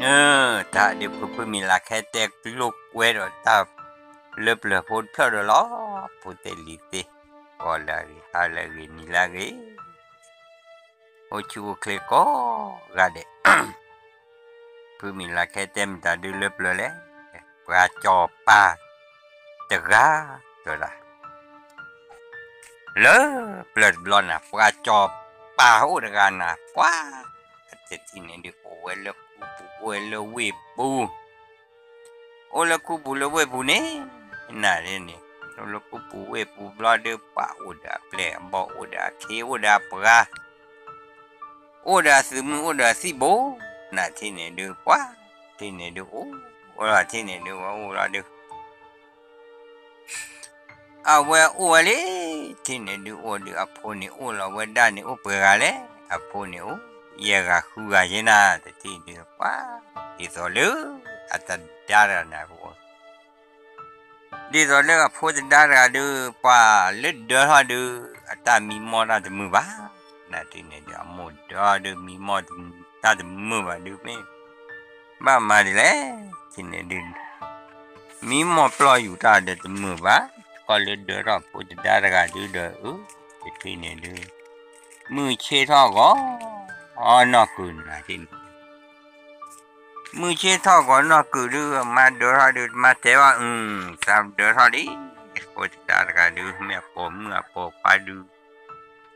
တၢ်ဒုးဖုဖုမံၤလၤခဲတဲကျိကွဲဒီးတၢ်လၢပျၢၤဖိတဖျၢၣ်ဒီးလီၤ. ဖိသ့ၣ်လံၤသ့ၣ်, ကီၢ်လၢအဂ့ၤ, ဟါလၢအဂ့ၤ, နံၤလၢအဂ့ၤ, အိၣ်ဆူၣ်အိၣ်ချ့ကိးဂၤဒဲး. ဖုမံၤလၤခဲတဲမတၤဒုလၢပျၢၤလဲၣ်, ပှၤကၠီၤပၤတဂၤ, တဲဝဲဒၣ် လၢပျၢၤတဘျီနၤ ပှၤကၠီၤပၤအိၣ်တဂၤနၤ ပှၤ တထံၣ်န့ၣ်ဒုး အိၣ်ဝဲလၢခူပူၤ အိၣ်ဝဲလၢဝ့ၢ်ပူၤ, အိၣ်လၢခူပူၤလၢဝ့ၢ်ပူၤန့ၣ်, နၤန့ၣ်, အိၣ်လၢခူပူၤဝ့ၢ်ပူၤဘျီဒုး ပှၤအိၣ်ဒီးအပျဲၢ်အဘီၣ် အိၣ်ဒီးအခ့အိၣ်ဒီးအပှၤ အိၣ်ဒီးအသုးမုၢ်အိၣ်ဒီးအသံၣ်ဘိ, နထံၣ်န့ၣ်ဒုး ပှၤ ထံၣ်န့ၣ်ဒုး အိၣ်လီၤ ထံၣ်န့ၣ်ဒုး ဝဲအိၣ်လီၤဒုး အဝဲအိၣ်ဝဲလံ, ထံၣ်န့ၣ်ဒုး အိၣ်ဒုး အဖိန့ၣ်အိၣ်လီၤ ဝဲဒၣ်န့ၣ်အိၣ်ပှဲၤဂၤလဲၣ်, အဖိန့ၣ်အိၣ် ယဲၢ်ဂၤဃုဂၤယဲနၤ, တထံၣ်ဒုး ပှၤ ဒ်သိးလၢ အတဒါတဂၤန့ၣ် ဒ်သိးလၢအဖိတဒါတဂၤဒုး ပှၤလၢဒၢထီၣ်ဒုး အတၢ်မံမီၢ်တၢ်တမုာ်ဘၣ်, နထံၣ်န့ၣ်ဒုး အမိၢ်ဒၢထီၣ်ဒုး မံမီၢ်တၢ်တမုာ်ဘၣ်ဒုး မ့ၢ်ဘၣ်မၤဒ်လဲၣ်, ထံၣ်န့ၣ်ဒုး မံမီၢ်ပျီၢ်ယူၤတၢ်ဒီးတမုာ်ဘၣ်, တခီလၢဒၢထီၣ်ဖိတဒါတဂၤဒုးဒီး အၢ တထံၣ်န့ၣ်ဒုး မုၢ်ဆ့ၣ်ထီၣ်ဂီၤ နီၢ်ကုၤနၤထံၣ်န့ၣ် မုၢ်ဆ့ၣ်ထီၣ်ဂီၤနီၢ်ကုၤဒုး မါဒၢထီၣ်ဒုး မါတဲဘၣ် အု သးဒၢထီၣ်လံ, ဖိတဒါတဂၤဒုး မ့ၢ်အပိာ်မုၣ်အပိာ်ခွါဒုး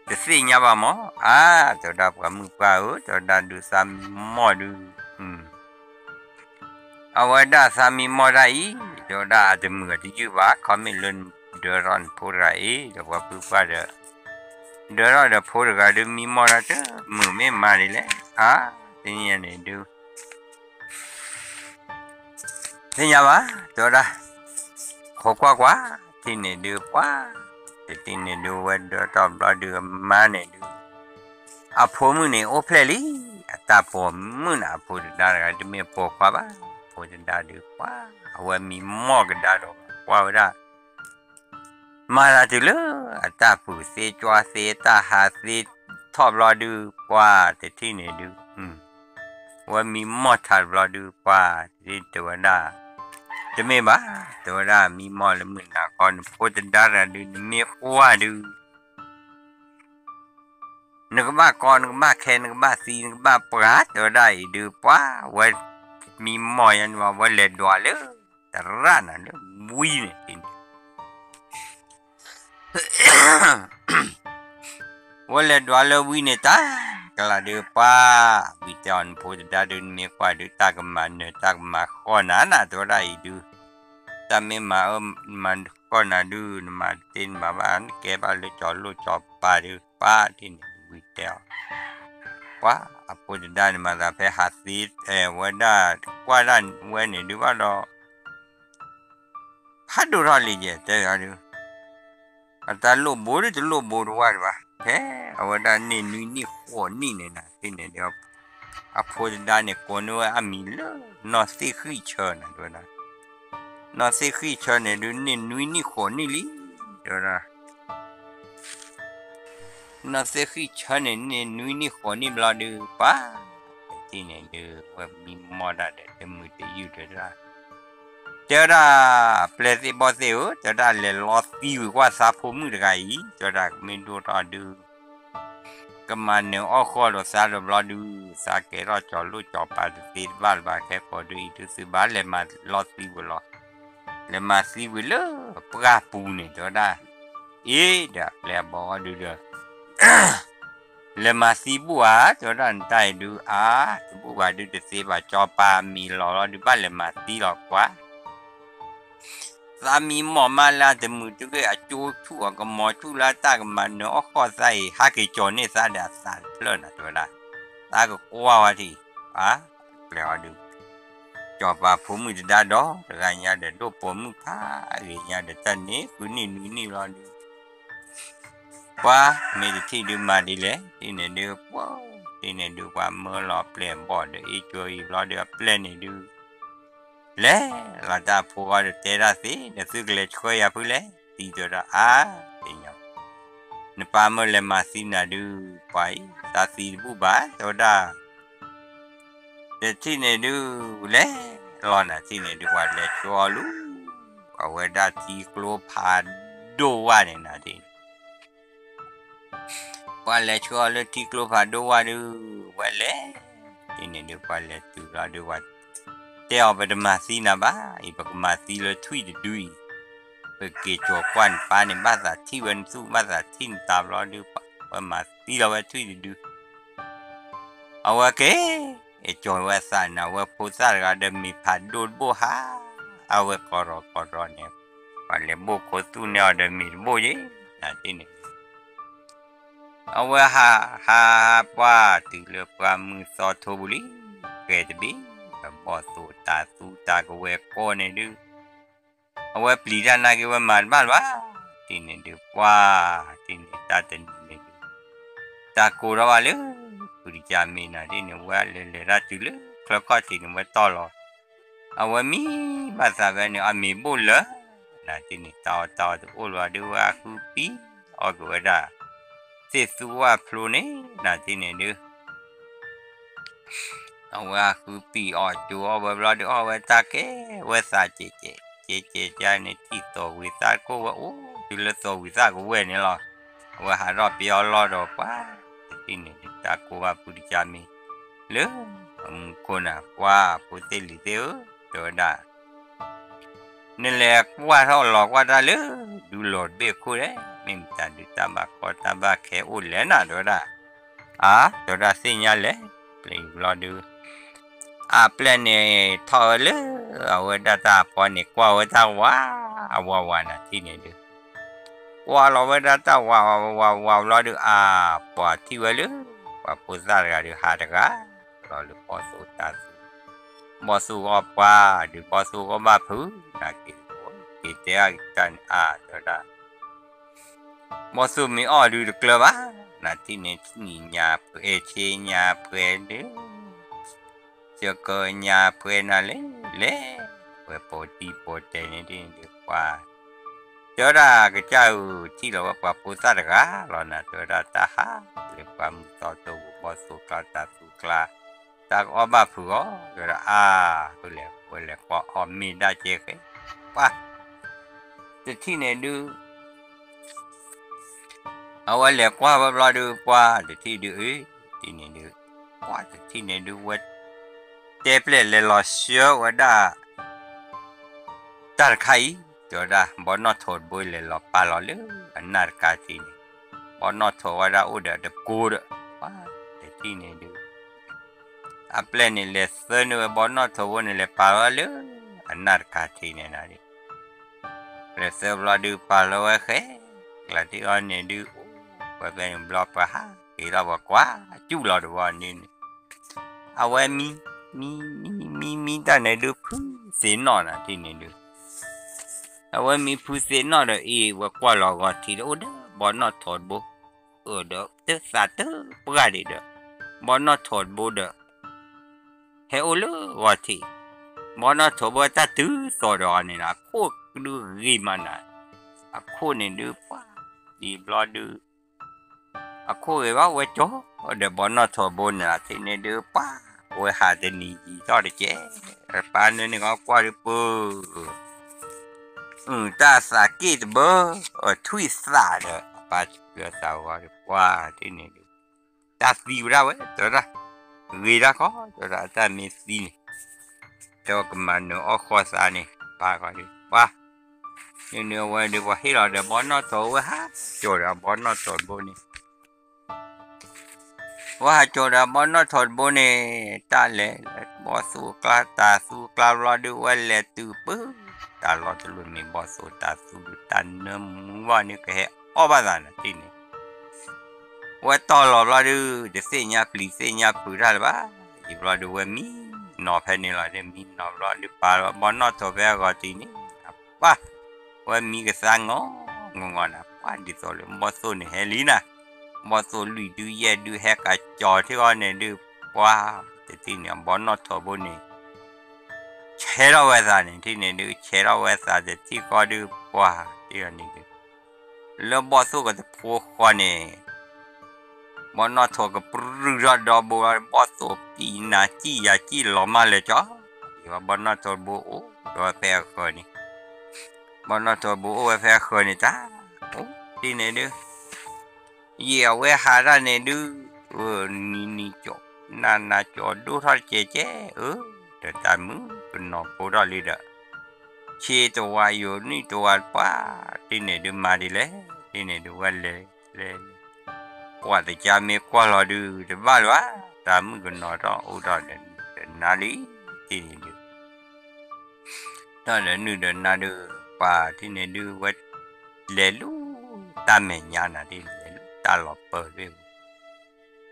တသ့ၣ်ညါဘၣ်မး, အါ တဲဝဲဒၣ်ပှၤမုၣ်ပှၢ်ဧၢ တဲဝဲဒၣ်ဒုးသးမံမီၢ်ဒုး အဝဲဒၣ်သးမံမီၢ်တၢ်အံၤ တဲဝဲဒၣ်အတမုာ်အတယုၢ်ဘၣ် ခီမ့ၢ်လၢဒၢထီၣ်နဖိတဂၤအံၤ ဒီးပှၤဖုပှၢ်ဒီး ဒၢထီၣ်ဒီးဖိတဂၤဒုး မံမီၢ်တၢ်တမုာ်မ့ၢ်မၤဒ်လဲၣ်, အါ သ့ၣ်ညါန့ၣ်ဒုး သ့ၣ်ညါဘၣ် တဲဝဲဒၣ် ခိးကွၢ်ကွၢ် ထံၣ်န့ၣ်ဒုးပှၤ တထံၣ်န့ၣ်ဒုး ဝဲဒၢထီၣ်ဘျီဒုးအမါန့ၣ်ဒုး အဖိမုၣ်န့ၣ်အိၣ်ဖျဲၣ်လံ, အတၢ်ပိာ်မုၣ်န့ၣ် အဖိတဒါတဂၤ တမ့ၢ်ပိာ်ခွါဘၣ်, အဖိတဒါဒုးပှၤ အဝဲမံမီၢ်ကဒါဒီး ကွၢ်ဝဲဒၣ် မၤသးတုၤလၢ အတၢ်ပုၢ်သ့ကွၢ်သ့ အတၢ်ဟးသ့ထီၣ်ဘျီဒုး ပှၤတထံၣ်န့ၣ်ဒုး ဝဲမံမီၢ်ထးတဘျီဒုး ပှၤတထံၣ်တဲဝဲဒၣ် တမ့ၢ်ဘၣ်, တဲဝဲဒၣ်မံမီၢ်လၢမုၢ်နၤခီ နဖိတဒါတဂၤဒုး နမ့ၢ်ကွၢ်ဒုး နကဘၣ်ကီ နကဘၣ်ခဲ နကဘၣ်သံ နကဘၣ်ပှၤ တဲဝဲဒၣ်အံၤဒုး ပှၤ ဝဲမံမီၢ်ယါန့ၣ်ဘၣ် ဝဲလဲၤဒွးလၢ သရၣ်နၤလၢဝံန့ၣ် ဝဲလဲၤဒွးလၢဝံန့ၣ်တၢ်ကလၤဒုး ပှၤ ဝံတဲအီၤ နဖိတဒါဒုး နမ့ၢ်ကွၢ်ဒုး တၢ်ကမၤနၢၤ တၢ်ကမၤဃီၣ်နၤနၤ တဲဝဲဒၣ်အံၤဒုး တၢ်မ့ၢ်မၤအၢမၤဃီၣ်နၤဒုး နမၤတသ့နမၤဘၣ် နကဲဘၣ်လၢကၠီၤလိၣ်ကၠီၤပၤဒုး ပှၤတထံၣ်န့ၣ် ဝံတဲအီၤ ပှၤ အဖိတဒါန့ၣ် မၤသးဖဲဟးသ့ ဝဲဒၣ် ကွၢ်ဒၣ်ဝဲန့ၣ်ဒုးဘၣ်ဒီး ဟးဒိၣ်ထီၣ်လံယဲၢ် တဲအီၤဒုး အတၢ်လိၣ်ဘိဒုး တလိၣ်ဘိတဝၢ်ဒံးဘၣ် ဖဲအဝဲဒၣ်န့ၢ်နွံနံၣ်ဃိးနံၣ်န့ၣ်နၤ သ့ၣ်န့ၣ်ဒုး အဖိတဒါန့ၣ် ကိးန့ၢ်ဝဲအမံၤလၢ နီၢ်သ့ၣ်ဃံၣ်ဆၢနၤ တဲဝဲဒၣ် နီၢ်သ့ၣ်ဃံၣ်ဆၢန့ၣ်ဒုး န့ၢ်နွံနံၣ်ဃိးနံၣ်လံ တဲဝဲဒၣ် နီၢ်သ့ၣ်ဃံၣ်ဆၢန့ၣ် န့ၢ်နွံနံၣ်ဃိးနံၣ်ဘျီဒုး ပှၤ တထံၣ်န့ၣ်ဒုး ဝဲမံမီၢ်တၢ်ဒီးတမုာ်တယုၢ်တဲဝဲဒၣ် တဲဝဲဒၣ် ပျဲၢ်သ့ၣ်ဘီၣ်သ့ၣ်ဧၢ တဲဝဲဒၣ် လဲၤလီသံဝံၤကွၢ်သးဖိမုၣ်တဂၤအံၤ တဲဝဲဒၣ် ကမ့ၢ်ဒိၣ်ထီၣ်ဒုး ကမၤနၢၤအီၣ်ဃီၣ်ဒီးသးဒီးဘျီဒုး သးကဲထီၣ်ကၠီၤလိၣ်ကၠီၤပၤတသ့တဘၣ်လၢၤဘၣ် ခဲကိာ်ဒုးအံၤဒုးသုဘၣ်လဲၤမၤလီသံဝံၤလီၤ လဲၤမၤသံဝံၤလၢပှၢ်ပူၤန့ၣ် တဲဝဲဒၣ် အ့ ဒီးအပျဲၢ်အဘီၣ်အီၤဒုးဒီး လဲၤမၤသံဘူၣ်ဧါ တဲဝဲဒၣ် နတၢ်အံၤဒုး အါ တဘူၣ်ဘၣ်ဒုးတသ့ဘၣ် ကၠီၤပၤမံၤလီၤလီၤဒုး ဘၣ်လဲၤမၤသံလီၤကွၢ် သးမံမီၢ်မးလၢအတမုာ်တဂ့ၢ် အကၠိဆူၣ်အီၤ ကမီၤဆူၣ်လၢတၢ်ကမၤနၢၤအီၣ်ဃီၣ်သးအံၤ ဟးက့ၤကၠီၤန့ၢ်သးဒီးအသးတဖျၢၣ်နၤ တဲဝဲဒၣ် သးကကွၢ်ဝဲထံၣ် အါ ပျဲၢ်အီၤဒုး ကၠီၤပၤဖိမုၣ်တဒါဒီး တဂၤညါဒီး ဒိၣ်ပိာ်မုၣ်ဖးဂ့ၤညါဒီး တၢ်န့ၣ် ဃုနံၣ်နွံနံၣ်လီၤဒုး ပှၤ မ့ၢ်တထံၣ်ဒုးမၤဒ်လဲၣ် ထံၣ်န့ၣ်ဒုး ပှၤ ထံၣ်န့ၣ်ဒုး ပှၤမၢလီၤပျဲၢ်ဘီၣ်ဒီး အ့ၣ်ကၠိအံၤဘျီဒီး အပျဲၢ်န့ၣ်ဒုး လဲၤလီၤတၢ်အဖိဂီၢ်ဒီးတဲဒၣ်သ့ ဒီးသုကလဲၤဆှၢယၤဖုလဲၣ် သံတဲဝဲဒၣ် အါ သ့ၣ်ညါ နပၢ်မၢလဲၤမၤသံနၤဒုး ပှၤအံၤ သးသံတဘူၣ်ဘၣ် တဲဝဲဒၣ် တထံၣ်န့ၣ်ဒုး လဲၤလီၤနၤထံၣ်န့ၣ်ဒုး ပှၤလဲၤဆှၢအီၤလၢ အဝဲဒၣ်ထံကျိဖးဒိၣ်ဝါန့ၣ်နၤထံၣ်န့ၣ် ပှၤလဲၤဆှၢအီၤလၢထံကျိဖးဒိၣ်ဝါဒုး ဝဲလဲၤ ထံၣ်န့ၣ်ဒုး ပှၤလဲၤတုၤလီၤဒုး ပှၤတဲအီၤ ပတမၤသံနၤဘၣ်အံၤ ပကမၤသံလၢထွံၣ်တဒုအံၤ, ပက့ၤကၠီၤကွၢ်နပၢ်န့ၣ် ဘၣ်သးထံၣ်ဝဲနသူၣ် ဘၣ်သးထံၣ်နသးဘျီဒုး ဝဲမၤသံလီၤဝဲထွံၣ်တဒု အဝဲက့ၤ ကၠီၤဝဲသးန့ၣ် အဝဲဖိသၣ်တဂၤဒီးမ့ၤဖးဒိၣ်တဘိၣ်ဟး အဝဲကီရီကီရီန့ၣ် ပှၤလဲၤဘိၣ်ခိၣ်သူၣ်န့ၢ်အီၤဒီးမ့ၤတဘိၣ်ယဲ နၤထံၣ်န့ၣ် အဝဲဟး ဟး ဟးပှၢ်တုၤလၢပှၢ်မုၢ်သီထိပူၤလံ, ဃဲၤတဘ့ၣ် ဘီၣ်သိၣ်တၤသူတၤကဝဲၤကိးန့ၣ်ဒုး အဝဲပျံၤတၢ်နာ်က့ၤဝဲမၤတဘၣ်လၢၤဘၣ်, ထံၣ်န့ၣ်ဒုးပှၢ် ထံၣ်န့ၣ်တၢ်တနံၤန့ၣ်ဒုး တၢ်ကိးထီၣ်ဘၣ်လၢ ဖုတကၢ်မ့ၢ်နၤထံၣ်န့ၣ် ဝဲလဲၤလဲၤတၢ်တုၤလၢချၢခီၣ်ထံးန့ၣ် ဝဲတီၢ်လီၤ အဝဲမံဘၣ်သးဖဲန့ၣ် အမ့ၤဘိၣ်လၢ နၤထံၣ်န့ၣ် တၢ်အီၣ်တၢ်အီတအိၣ်လၢၤဘၣ်ဒုး ဝဲအဃုပံၣ်အီၣ်က့ၤဝဲဒၣ် သ့ၣ်သူဝၣ်ဖျိန့ၣ် နၤထံၣ်န့ၣ်ဒုး အဝဲအဃုပံၣ်အီၣ်ကၠိအီၣ်ဝဲဘျီဒုး အီၣ်ဝဲတၢ်ကဲဝဲသးကဲးကဲး ကဲးကဲးကန့ၣ် ထံၣ်သီၣ်ဝံၤသၣ်ကိၢ်ဝဲအိၣ်တုၤလၢသီၣ်ဝံၤသၣ်ကဝဲၤန့ၣ်လီၤ. အဝဲဟးထီၣ်ပယီၤလီၢ်ဒီးပှၢ် တထံၣ်န့ၣ်ဒုး တၢ်ကိးဘၣ်ဖုတကၢ်မ့ၢ် လၢအမူခိၣ်နၤ ပှၢ်ဖိသ့ၣ်လံၤသ့ၣ်ဧၢ တဲဝဲဒၣ် နလဲၤကွၢ်ထီၣ်လီၤကွၢ်တၢ်လၢ ဒူလီၤတဘ့ၣ်အခိၣ်လဲၣ်, မ့ၢ်မတၤဒုးတၢ်ဘၣ်ကီတၢ်ဘၣ်ခဲအိၣ်လဲၣ်နၤ တဲဝဲဒၣ်. အါ တဲဝဲဒၣ်သ့ၣ်ညါလဲၣ်, ပျဲဘျီဒုး အပျဲၢ်န့ၣ်ထီၣ်ဝဲလၢ အဝဲဒၣ်တၢ်ဖီန့ၣ် ကွၢ်ဝဲတၢ်ဝး အဝးဝးနၤထံၣ်န့ၣ်ဒုး ကွၢ်လီၤဝဲဒၣ်တၢ်ဝးဝးဝးဝးဘျီဒုး အါ ပှၤထံၣ်ဝဲလၢ ပှၤဖိသၣ်တဂၤဒုးဟးတဂၤ လီၤလၢဘီၣ်သိၣ်တၤသူ ဘီၣ်သိၣ်ဂီၢ်ပှၢ်ဒုး ဘီၣ်သိၣ်ဂီၢ်ဘၣ်ဖုး နၤက့ၤ က့ၤတဲအကစၢ်န့ၣ် အါ တဲဝဲဒၣ် ဘီၣ်သိၣ်မ့ၢ်အီၣ်ဒုးတကျၢၤဘၣ်, နၤထံၣ်န့ၣ် နံၤညါပှဲၤဆ့ညါပှဲၤဒုး စကၢညါပှဲၤနၤလဲၣ်လဲၣ်, ပှဲၤပိာ်တံၢ်ပိာ်တဲာ်န့ၣ်ဒ်န့ၣ်ဒုးပှၢ် တဲဝဲဒၣ်ကစၢ်ဧၢ ထံၣ်လီၤဝဲပှၤဖိသၣ်တဂၤလီၤနၤ တဲဝဲဒၣ်တၢ်ဟးလၢပှၢ်မုၢ်သီတိၢ်ပူၤ ဘီၣ်သိၣ်ကျါတၤသူကျါ တၢ်ကအီၣ်ဘၣ်ဖုးအီၤ တဲဝဲဒၣ်အါ ဃိလဲၣ် ဝဲလဲၤကွၢ်အီၣ်မ့ၢ်ဒၣ်ကဲဃဲ ပှၢ် တထံၣ်န့ၣ်ဒုး အဝဲလဲၤကွၢ်ဝဲဘျီဒုး ပှၢ်တထံၣ်ဒုး အ့ တထံၣ်န့ၣ်ဒုး ပှၢ်တထံၣ်န့ၣ်ဒုး ဝဲတဲပျဲၢ်လဲၤလီၤဆှၢဝဲဒၣ် တၢ်တခါအံၤ တဲဝဲဒၣ် ဘီနီၣ်ထိးတဘိလဲၤလီၤပာ်လီၤလၢအနၢ်တကါထံးန့ၣ် ဘီနီၣ်ထိးဝဲဒၣ်အိၣ်ဒီးတကိးဒီး ပှၢ်တထံၣ်န့ၣ်ဒုး အပျဲၢ်န့ၣ်လဲၤသၢန့ၢ်ဝဲဘီနီၣ်ထိးဘိန့ၣ် လဲၤပာ်လီၤလၢအနၢ်တကါထံးန့ၣ်နၤ လဲၤသၢဘျီဒုး ပာ်လီၤဝဲဃဲ ကျါထံၣ်အီၤန့ၣ်ဒုး ဝဲဖဲန့ၣ်ဘျီပှၤဟးက့ၤလီၤ ပှၤကွၢ်စူၣ်လီၤတဝီန့ၣ်န့ၣ် အဝဲမံ မံ မံ မံ မံတၢ်န့ၣ်ဒုး ဖုသ့ၣ်နီၣ်နၤထံၣ်န့ၣ်ဒုး အဝဲမံဖုသ့ၣ်နီၣ်ဒီးအံၤ ဝဲကွၢ်လီၤဂီၤထံးဒီး အိၣ်ဒီးဘီနီၣ်ထိးတဘိ အၢၣ်ဒီးတသးတပှၢ်ဒံးဒီး ဘီနီၣ်ထိးတဘိဒီး ဟဲအိၣ်လၢဂီၤထံး, ဘီနီၣ်ထိးဘိတၢ်တုၤသီၣ်ဒီးအီၤန့ၣ် အခိၣ်ဒုးဂ့ၤမးနၤ, အခိၣ်န့ၣ်ဒုးပှၢ် ဒ်ဘျီဒုး အခိၣ်ဂ့ၤဘၣ်ဝဲကၠီဒီးဘီနီၣ်ထိးဘိန့ၣ် ထံၣ်န့ၣ်ဒုးပှၢ် ဝဲဟးတနံၤယံာ်ထီၣ်တကဲး, ပၢ်နၢန့ၣ်ကီကွၢ်ဒုးပၢ အုၣ်တၢ်သးက့ၣ်တဘၢ အထွံၣ်သးဒီး ပၢ်စၢၤသးဝီဒီး ပှၢ်ထံၣ်န့ၣ်ဒုး တၢ်သံဝဲဒၣ်ဝဲ တဲဝဲဒၣ်, ဂ့ၤဒၣ်ခီ တဲဝဲဒၣ် အတၢ်မ့ၢ်သံန့ၣ်, တဲဝဲကမၤနၢၤအီၣ်ဃီသးန့ၣ် ပၢ်ဃီဒုး ပှၢ်, န့ၣ်န့ၣ်အဝဲဒုး ပှၤဟ့ၣ်လီၤဒီးဘီနီၣ်ထိးဝဲဟးကၠီၤဒီးဘီနီၣ်ထိးတဘိန့ၣ် ဝဲဟးကၠီၤဒီးဘီနီၣ်ထိးတဘိန့ၣ် တၢ်လဲၤ ဘီၣ်သူကျါတၤသူကျါဘျီဒုး ဝဲလဲၤတုၤပၢ တၢ်လီၤတလိၣ်မ့ၢ်ဘီၣ်သိၣ်တၤသူဒုး တၢ်နၢမူဘၣ်န့ၣ် ကဟဲအီၣ်ဘၣ်သးနၤထံၣ်န့ၣ်, ဝဲတီၢ်လီၤဘျီဒုး တသ့ၣ်ညါပျံၤသ့ၣ်ညါဖုးတၢ်လၢၤဘၣ်, ယံာ်ဘျီဒုးဝဲမံနီၤဖဲန့ၣ်လီၤ, မံနီၤဘျီဒုး ပာ်လီၤဘီနီၣ်ထိးဖဲအဂီၢ်ထံးန့ၣ် ပှၢ် ဝဲမံကသါငီၢ်ငီၢ်နၤ ပှၢ်ဒ်သိးလၢဘီၣ်သိၣ်န့ၣ်ဟဲလံနၤ, ဘီၣ်သိၣ်လွံၢ်ဒုယဲၢ်ဒုဟဲကၠီၤထံၣ်ဃီန့ၣ်ဒုး ပှၢ်တထံၣ်န့ၣ် ဘီနီၣ်ထိးဘိန့ၣ် ဆဲးထီၣ်ဝဲသးန့ၣ် ထံၣ်န့ၣ်ဒုး ဆဲးထီၣ်ဝဲသးတထံၣ်ဃီဒုး ပှၢ်တထံၣ်န့ၣ်ဒုး လၢဘီၣ်သိၣ်ကတဖိဃီန့ၣ် ဘီနီၣ်ထိးကပြုၢ်ထီၣ်ဒီဘိလီၤ, ဘီၣ်သိးပံးနၤစံၣ်ယၤစံၣ်လီၤမၢ်လၢာ်ကၠီ, ဘီနီၣ်ထိးတဘိအိၣ်ဒီးဝဲဖဲအဃၢၤန့ၣ်, ဘီနီၣ်ထိးတဘိအိၣ်ဝဲဖဲအဃၢၤန့ၣ်တၢ်, အိၣ်ဒ်န့ၣ်ဒုး ယံာ်အဝဲဟးတၢ်န့ၣ်ဒုး, နံၤနံၤကၠီ, နၤနၤကၠီဒိၣ်ထီၣ်တကဲးကဲး, အၢ, ဒီးတၢ်မုၣ်ကနီၤဖိထီၣ်လံဒီး, ဆ့တဝးယိာ်နံၣ်တဝးပှၢ်, ဒ်န့ၣ်ဒုးမၤဒ်လဲၣ်, ဒ်န့ၣ်ဒုးဝဲလဲၤလဲၤ, ပှၤသကါမ့ၢ်ကွၢ်လီၤဒုး တဘၣ်လၢၤဘၣ်, တၢ်မုၣ်ကနီၤထီၣ်အိၣ်ထီၣ်ဒီးနုာ်ဒီးနါလံ, ဒ်န့ၣ်ဒုး ထီၣ်ဒီးနုာ်ဒီးနါဒုး, ပှၤဒ်န့ၣ်ဒုးဝဲ, လဲၤလူၤတၢ်မဲာ်ညါနၤဒ်န့ၣ် လဲၤလူၤတၢ်လီၤပၢၢ်ဒ်ပူၤ,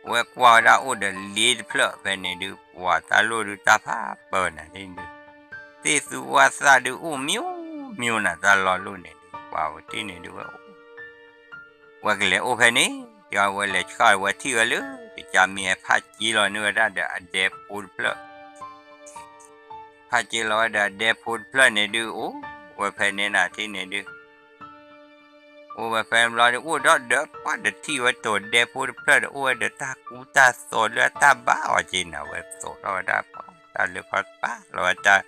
ဝဲကွၢ်ဝဲဒၣ်အိၣ်ဒီးလ့တဖျၢၣ်ဖဲန့ၣ်ဒုး ပှၤတၢ်လိၣ်ဒုးတၢ်ဖးပၢၢ်နၤဒ်န့ၣ်ဒုး, သ့ၣ်သူဝၣ်သၣ်ဒုးအိၣ်မံၤမံၤနၤ တၢ်လီၢ်လိၣ်န့ၣ်ဒုး ပှၤဝဲဒ်န့ၣ်ဒုးဝဲအိၣ် ဝဲကလဲၤအိၣ်ဖဲန့ၣ်, ဒီးဝဲလဲၤဆှၣ်ဝဲထံၣ်ဝဲလၢ ကစၢ်မ့ၢ်ဟဲဖးက့လီၤန့ၢ်ဝဲဒၣ်ဒီးအဒဲဖိတဖျၢၣ်, ဖးက့လီၤဝဲဒီးအဒဲဖိတဖျၢၣ်န့ၣ်ဒုး အိၣ်ဝဲဖဲန့ၣ်နၤထံၣ်န့ၣ်ဒုး အိၣ်ဝဲဖဲန့ၣ်ဘျီဒုး အိၣ်ဒီးဒီးပှၤတထံၣ်ဝဲတိၤဒဲဖိတဖျၢၣ်ဒီး အိၣ်ဝဲဒီးတၢ်ကူတၢ်သိးလၢအတၢ်ဘၣ်အီၤက့နၤ ဝဲသိးထီၣ်ဝဲဒၣ်ပှၤတၢ်လၢဖီပာ်လီၤဝဲတၢ်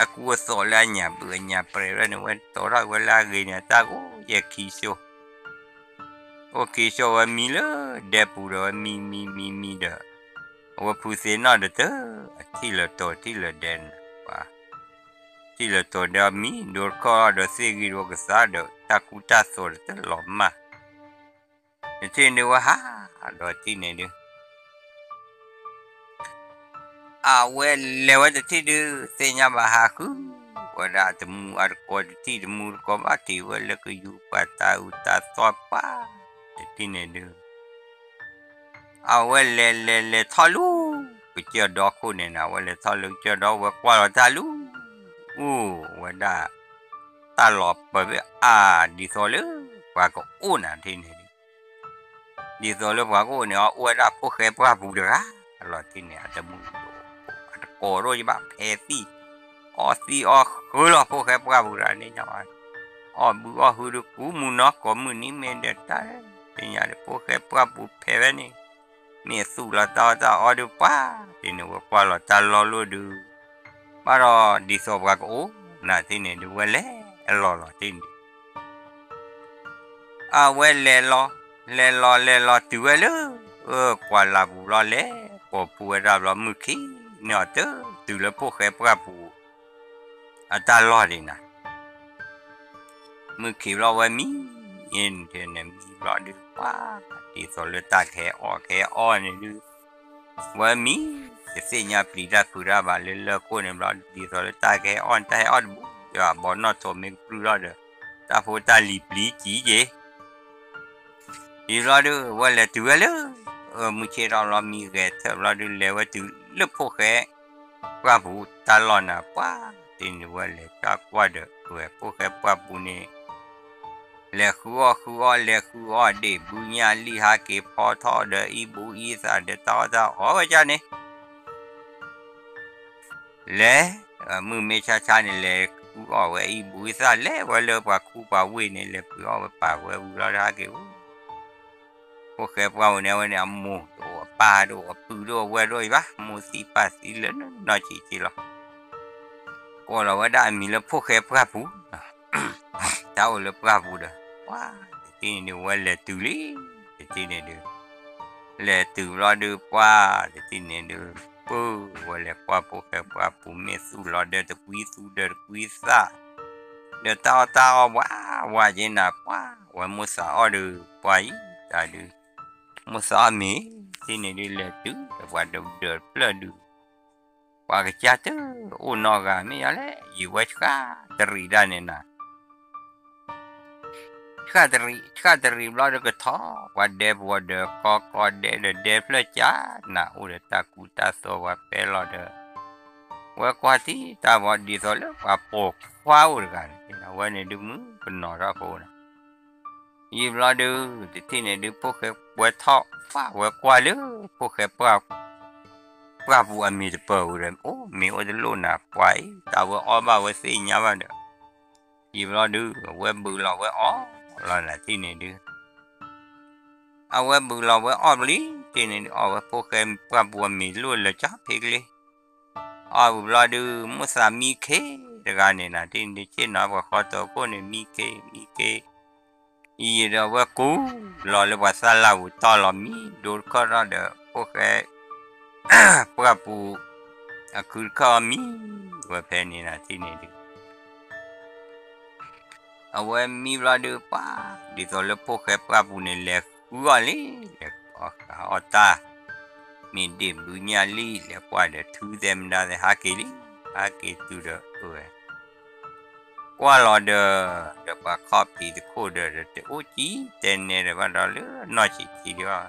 အကူအသိးလၢအညၣ်ဘုၣ်အညၣ်ပြဲၤဝဲန့ၣ် ဝဲသိးထီၣ်ဝဲလၢအဂ့ၤန့ၣ် တၢ်အိၣ်ယဲၢ်ခံစိ အိၣ်ခံစိဝဲမံလၢဒဲပူၤဒီးဝဲမံမံမံမံဒီး အဝဲဖုသ့ၣ်နီၣ်ဒီးတၢ် အထံၣ်လၢၤတိၤထံၣ်လၢၤဒဲန့ၣ် ပှၤ ထံၣ်လၢၤတိၤဒဲအမံ ဒိတခီၣ်ဒီးသ့ၣ်ဂံၢ်ဒိကသါဒီး တၢ်ကူတၢ်သိးဒီးတလီၤမၢ် တထံၣ်န့ၣ်ဝဲဟး ဒီးထံၣ်န့ၣ်ဒုး အဝဲလဲၤဝဲတထံၣ်ဒုး သ့ၣ်ညါဘၣ်ဟးဃုဝဲဒၣ်တမူအတကိးတထံၣ် တမူတကိးဘၣ်တ့ၢ်ဝဲလၢကယူၤပှၤတၢ်အုးတၢ်သီပှၢ် တထံၣ်န့ၣ်ဒုး အဝဲလဲၤလဲၤလဲၤထီၣ်လၢ ကစၢၢ်ဒီခိၣ်န့ၣ်နၤ အဝဲလဲၤထီၣ်လၢကစၢၢ်ဒီဝဲကွၢ်လီၤတၢ်လၢ အိၣ်ဝဲဒၣ် တၢ်လီၤပၢၢ်ဖဲအါ ဒ်သိးလၢပှၤကအိၣ်နၤထံၣ်န့ၣ် ဒ်သိးလၢပှၤကအိၣ်န့ၣ် အအိၣ်ဝဲဒၣ်ဖိၣ်ဃဲပှၢ်ပူၤတဂၤလီၤထံၣ်န့ၣ် အတမူ အတကိးရိၣ်ယဘၣ်ဖဲသံၣ် အီသံၣ်အီဃုလီၤ ဖိၣ်ဃဲပှၢ်ပူၤတဂၤန့ၣ်ညါ အီၣ်ဘုအီၣ်ဟုဒီးကူမုၢ်နီၢ်ကိးမုၢ်နံၤမ့ၢ်ဒီးတၢ် သ့ၣ်ညါဒီးဖိၣ်ဃဲပှၢ်ပူၤဖဲဝဲန့ၣ် မ့ၢ်သူၣ်လီၤတၢ်အီၣ်တၢ်အီဒုးပှၢ် ထံၣ်န့ၣ် ဝဲကွၢ်လီၤတၢ်လီၢ်လိၣ်ဒုး ဘၣ်ဒီးဒ်သိးပှၤကအိၣ်နၤထံၣ်န့ၣ်ဒုး ဝဲလဲၤအလီၢ်လီၤထံၣ်န့ၣ် အဝဲလဲၤလီၤ လဲၤလီၤလဲၤလီၤတုၤဝဲလၢ ကွၢ်လၢ်ပူၤဘျီလဲၤ ပိာ်ဖှိၣ်ဝဲဒၣ်ဘျီ မုၢ်ခံန့ၣ်အီၤတတုၤလၢဖိၣ်ဃဲပှၢ်ပူၤ အတၢ်လီၢ်ဒံးနၤ မုၢ်ခံဘျီဝဲမံ န့ၣ်မံဘျီဒုးပှၢ် ဒ်သိးလၢတၢ်ကဟဲအီၣ်ကဟဲအီၣ်န့ၣ်ဒုး ဝဲမံ တသ့ၣ်ညါပျံၤတၢ်ဖုးတၢ်ဘၣ်လၢလၢၢ်ခိၣ်န့ၣ်ဘျီ ဒ်သိးလၢတၢ်ကဟဲအီၣ်န့ၣ် တၢ်ဟဲအီၣ်တဘူၣ်ယဘီနီၣ်ထိးမ့ၢ်ကပြုၢ်ထီၣ်ဒီး တၢ်ဖိတၢ်လံၤပျံၤကံၤက့ၤ ဒ်ဘျီဒုး ဝဲလဲၤတုၤဝဲလၢ မုၢ်ဆ့ၣ်ထီၣ်ဘျီမံဂဲၤထၢၣ်ဘျီဒုး လဲၤဝဲတုၤလၢဖိၣ်ဃဲပှၢ်ပူၤတၢ်လီၢ်နၤပှၢ် တ့ၢ်န့ၣ်ဝဲလဲၤကွၢ်ကွၢ်ဒီး ဝဲဖိၣ်ဃဲပှၢ်ပူၤန့ၣ် လဲၤဃုအီၣ်ဃုအီၣ် လဲၤဃုအီၣ်ဒ့ၣ် ဘုညၣ်လံၣ်ဟးက့ၤဖီထီၣ်ဒီးအံၤဘူးအံသၣ်ဒီးတၢ်အီၣ်တၢ်အီဝဲဒၣ်န့ၣ် လဲၤ မုၢ်မ့ၢ်ဆါဆါန့ၣ် လဲၤဃုအီၣ်ဝဲအံၤဘူးအံသၣ် လဲၤဝဲလၢပှၤခူပှၤဝ့ၢ်န့ၣ် လဲၤပှ့ၤအီၣ်ဝဲပာ်ဝဲဝံၤလီၤဒီးဟဲက့ၤအိၣ် ဖိၣ်ဃဲပှၢ်ပူၤန့ၣ် အဝဲန့ၣ်အမိၢ်တအိၣ် အပၢ်တအိၣ် အပုၢ်တအိၣ် အဝဲၢ်တအိၣ်အံၤဘၣ် မိၢ်သံပၢ်သံလၢနီၢ်ဆံးဆံးလီၤ ကိးလီၤဝဲဒၣ်အမံၤလၢဖိၣ်ဃဲပှၢ်ပူၤ တၢ်အိၣ်လၢပှၢ်ပူၤဒီး ပှၢ် တထံၣ်န့ၣ်ဒုး ဝဲလဲၤတုၤလံ တထံၣ်န့ၣ်ဒုး လဲၤတုၤဘျီဒုးပှၢ် တထံၣ်န့ၣ်ဒုး ပၢ် ဝဲလဲၤကွၢ်ဖိၣ်ဃဲပှၢ်ပူၤ မ့ၢ်သူၣ်လီၤဒီးတကွံသူဒီးတကွံသၣ် ဒီးတၢ်အီၣ်တၢ်အီဝးဝးက့ၤနၤပှၢ် ဝဲမိၢ်သးအီၣ်ဒုး ပှၢ်အံၤတၢ်ဒုး မိၢ်သးအီၣ်မ့ၤ တထံၣ်န့ၣ်ဒုး လဲၤတုၤဒီးပှၤဒၢးဒၢးတဖျၢၣ်ဒုး ပှၤကစၢ်တအိၣ်နီတဂၤ မ့ၢ်ယၤလဲၣ် ယံာ်ဝဲဆှၣ်တရံးဒၣ်န့ၣ်နၤ ဆှၣ်တရံး ဆှၣ်တရံးဘျီဒီးကထီၣ် ပှၤဒဲပဝီၤဒီးကီကီဒဲဒီးဒဲဖျၢၣ်ကၢ်နၤ အိၣ်ဒီးတၢ်ကူတၢ်သိးပှၤပဲလီၤဒီး ဝဲကွၢ်ထံၣ်တၢ်ဘီဒ်သိးလၢပှၤပိာ်ခွါအိၣ်တဂၤန့ၣ် ဝဲန့ၣ်ဒုးမုၣ်ကနီၤထီၣ်ဖိန့ၣ် ယံာ်ဘျီဒုး တထံၣ်န့ၣ်ဒုး ဖိၣ်ဃဲပှဲၤထီၣ်ပှၢ်ဝဲကွၢ်လၢ ဖိၣ်ဃဲပှၢ် ပှၢ်ပူၤအမံၤတပၢၤဝံၤဒီး အိၣ်မ့ၤအိၣ်တလိၣ်နၤပှၢ်အံၤ တၢ်ဝဲအီၣ်ဘၣ်ဝဲသ့ၣ်ညါဘၣ်ဒီး ယံာ်ဘျီဒုး အဝဲဘုးလီၤဝဲအီၣ်လီၤနၤထံၣ်န့ၣ်ဒုး အဝဲဘုးလီၤဝဲအီၣ်ဘျီ တထံၣ်န့ၣ်ဒုး အီၣ်ဝဲဖိၣ်ဃဲပှၢ်ပူၤအမ့ၤလိၣ်လၢကၠီဖ့ကလ့, အီၣ်ဘျီဒုး မိၣ်သးမံခ့တဂၤန့ၣ်နၤ တထံၣ်န့ၣ်ဒုးဆ့ၣ်နီၤပှၤဃီတၢၤခိၣ်န့ၣ် မံခ့မံခ့, ယံာ်ဒီးဝဲကူလီၤလၢပှၤသၣ်လၢ်ပူၤတီၢ်လီၤမံဒိတခီၣ်ထီၣ်ဒီး ဖိၣ်ဃဲ ပှၢ်ပူၤ အခုတခီၣ်မံဝဲဖဲန့ၣ်နၤ တထံၣ်န့ၣ်ဒုး အဝဲမံဘျီဒုးပှၤ ဒ်သိးလၢဖိၣ်ဃဲပှၢ်ပူၤန့ၣ် လဲၤဃုအီၣ်လံ, လဲၤဃုအီၣ်ဃုအီၣ်တၢ်, မ့ၢ်ဒ့ၣ်ဘုညၣ်လံ လဲၤကွၢ်ဒီးထူသဲမဒါသဲဟးက့ၤလံ, ဟးက့ၤတုၤဒီး ကွၢ်လီၤဒီး ဒီးပှၤခီၣ်ဖံးတခိၣ်ဒီး တအိၣ်ကံတဲနဲဒီးဘၣ်ဒီးလၢနီၢ်ဆံးဆံးဒံးဘၣ်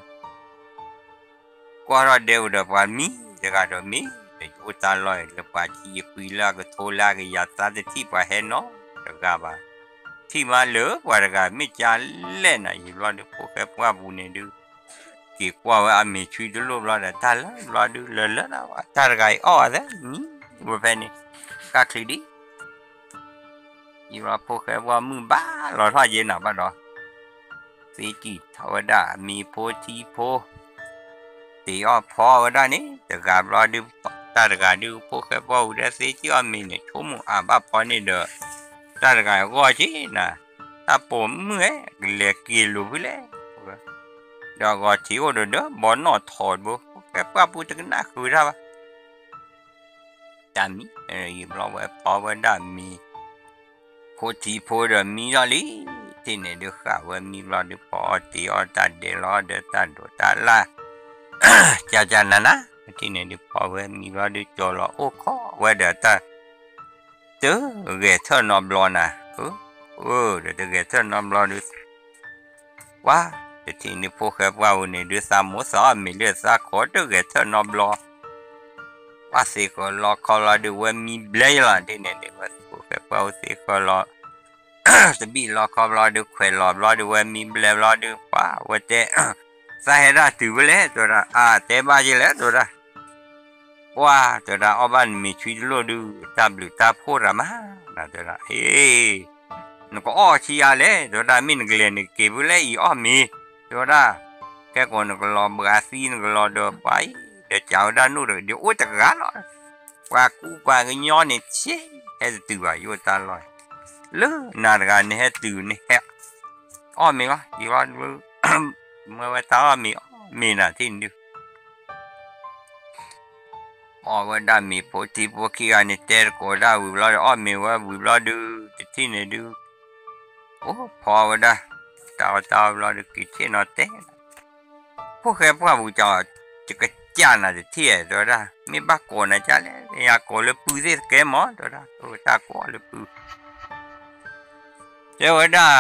ကွၢ်ထီၣ်ဒဲအိၣ်ဒီးပှၤမံတဂၤဒီးမ့ၢ်ဒီးယအိၣ်တၢ်လီၢ်အံၤ လၢပှၤဆံးယကွံလၢအကထိလၢအကယၤသးတထံၣ်ပှၤဟဲနီတဂၤဘၣ်, ထံၣ်မးလၢပှၤတဂၤမ့ၢ်ကၢ်လဲၣ်နၤ ယဘျီဒုးဖိၣ်ဃဲပှၢ်ပူၤန့ၣ်ဒုး က့ၤကွၢ်ဝဲအမ့ၤဆွံတလိၣ်ဘျီဒီး တၢ်လၢဘျီဒုးလၢလၢတၢ်ဂၤအံၤအီၣ်အသးမံဝဲဖဲန့ၣ် ကၢ်ချံဒံး ယဘျီဖိၣ်ဃဲပှၢ်မုၢ်ဘၣ်လီၤထီၣ်ယဲနၤဘၣ်ဒီး သ့ကံၢ်ထီၣ်ဝဲဒၣ်အမ့ၤဖိထံဖိ တ့ၤအီၣ်ဖီအီၣ်ဝဲဒၣ်န့ၣ် တဂၤဘျီဒုး တၢ်တဂၤဒုး ဖိၣ်ဃဲပှၢ်ပူၤဒီးသ့ကံၢ်အီၣ်မ့ၤန့ၣ် ဆိကမိၣ်အါဘၣ်ဖီန့ၣ်ဒီး တၢ်တဂၤအဂီၢ်က့နၤ တၢ်ပိာ်မုၣ်ဧၢ ကလဲၤက့ၤလိာ်ဖဲလဲၣ် ဒီးအဂီၤထံးအိၣ်ဒီးဒီးဘီနီၣ်ထီၣ်တဘိ ဖိၣ်ဃဲပှၢ်ပူၤတကနၣ်ဃုာ်တၢ်ဘၣ် တၢ်မံ ယဘျီဝဲဖီဝဲဒၣ်မ့ၤ ဖိထံဖိဒီးမံထီၣ်လံ, တထံၣ်န့ၣ်ဒုးဃၣ်ဝဲမံဘျီဒုးဖီအီၣ်တ့ၤအီၣ်တၢ်ဒဲးလီၤဒီးတၢ်ဒိးတၢ်လၢ်, ကၢ်ကၢ်နးနး, တထံၣ်န့ၣ်ဒုးဖီဝဲမံဘျီဒုးကၠီၤလီၤအိၣ်ခိးဝဲဒီးတၢ်, တဂဲၤထၢၣ်နီတဘျီနၤ, အၢ, ဒီးတဂဲၤထၢၣ်နီတဘျီဒုး ပှၤ, တထံၣ်န့ၣ်ဖိၣ်ဃဲပှၢ်ပူၤန့ၣ်ဒုးသးမိၣ်သးအီၣ်မ့ၤလၢသးခိးတဂဲၤထၢၣ်နီတဘျီ ပှၤသ့ဃီၤလီခီဘျီဒုးဝဲမံဘျဲယလီၤ တထံၣ်န့ၣ်ဒုးဝဲဖိၣ်ဃဲပှၢ်ပူၤသ့ဃီၤလီ, တဘံၣ်လီခီဘျီဒုးခွဲးလီၤဘျီဒုးဝဲမံဘျဲဘျီဒုး ပှၤဝဲတဲ, သးဟဲဒၣ်တုၤဖဲလဲၣ် တဲဝဲဒၣ်, အါ တဲဘၣ်က့ၤလဲၣ် တဲဝဲဒၣ် ပှၤ တဲဝဲဒၣ် အီၣ်ဘၣ်နမ့ၤဆွံတလိၣ်ဒုး တၢ်ဘျုးတၢ်ဖှိၣ်တၢ်မၤ, တဲဝဲဒၣ်, အ့, နကအီၣ်ဆံးအါလဲၣ် တဲဝဲဒၣ် မ့ၢ်နကလဲၤနကက့ၤဖဲလဲၣ်အံၤအီၣ်မ့ၤ, တဲဝဲဒၣ်, ခဲကိးနကလီၤဘှါသံနကလီၤဒီးပှၤအံၤ ဒီးကးဝဲဒၣ်နိၣ်ဒီးအိၣ်တဂၤလီၤ, ပှၤကူပှၤကညီန့ၣ်ဆ့ ဟဲတတုၤဘၣ် ယအိၣ်တၢ်လီၢ်, လၢနၤတဂၤန့ၣ်ဟဲတုၤန့ၣ်ဟဲ, အီၣ်မ့ၤလီၤ ယံၤလီၤ, မၢဝဲတၢ်အီၣ်မ့ၤအီၣ်မ့ၤနၤထံၣ်န့ၣ်ဒုး အီၣ်ဝဲဒၣ်မ့ၤဖိထံဖိခံဂၤန့ၣ် တဲတကိးဒၣ်ဝံၤဘျီဒီး အီၣ်မ့ၤဝဲဝံၤဘျီဒုး တထံၣ်န့ၣ်ဒုး, အိၣ်ဖီဝဲဒၣ်, တၢ်အီၣ်တၢ်အီဘျီဒုး က့ၤဆ့ၣ်နီၤတဲ, ဖိၣ်ဃဲပှၢ်ပူၤကၠီၤ, ယကစၢ်နၤတထံၣ် တဲဝဲဒၣ်, မ့ၢ်ဘၣ်ကိးနၤကၢ်လဲၣ် ယကိးလၢပုၢ်သ့ၣ်တကဲမး တဲဝဲဒၣ်, တၢ်ကိးလၢပုၢ် တဲဝဲဒၣ်,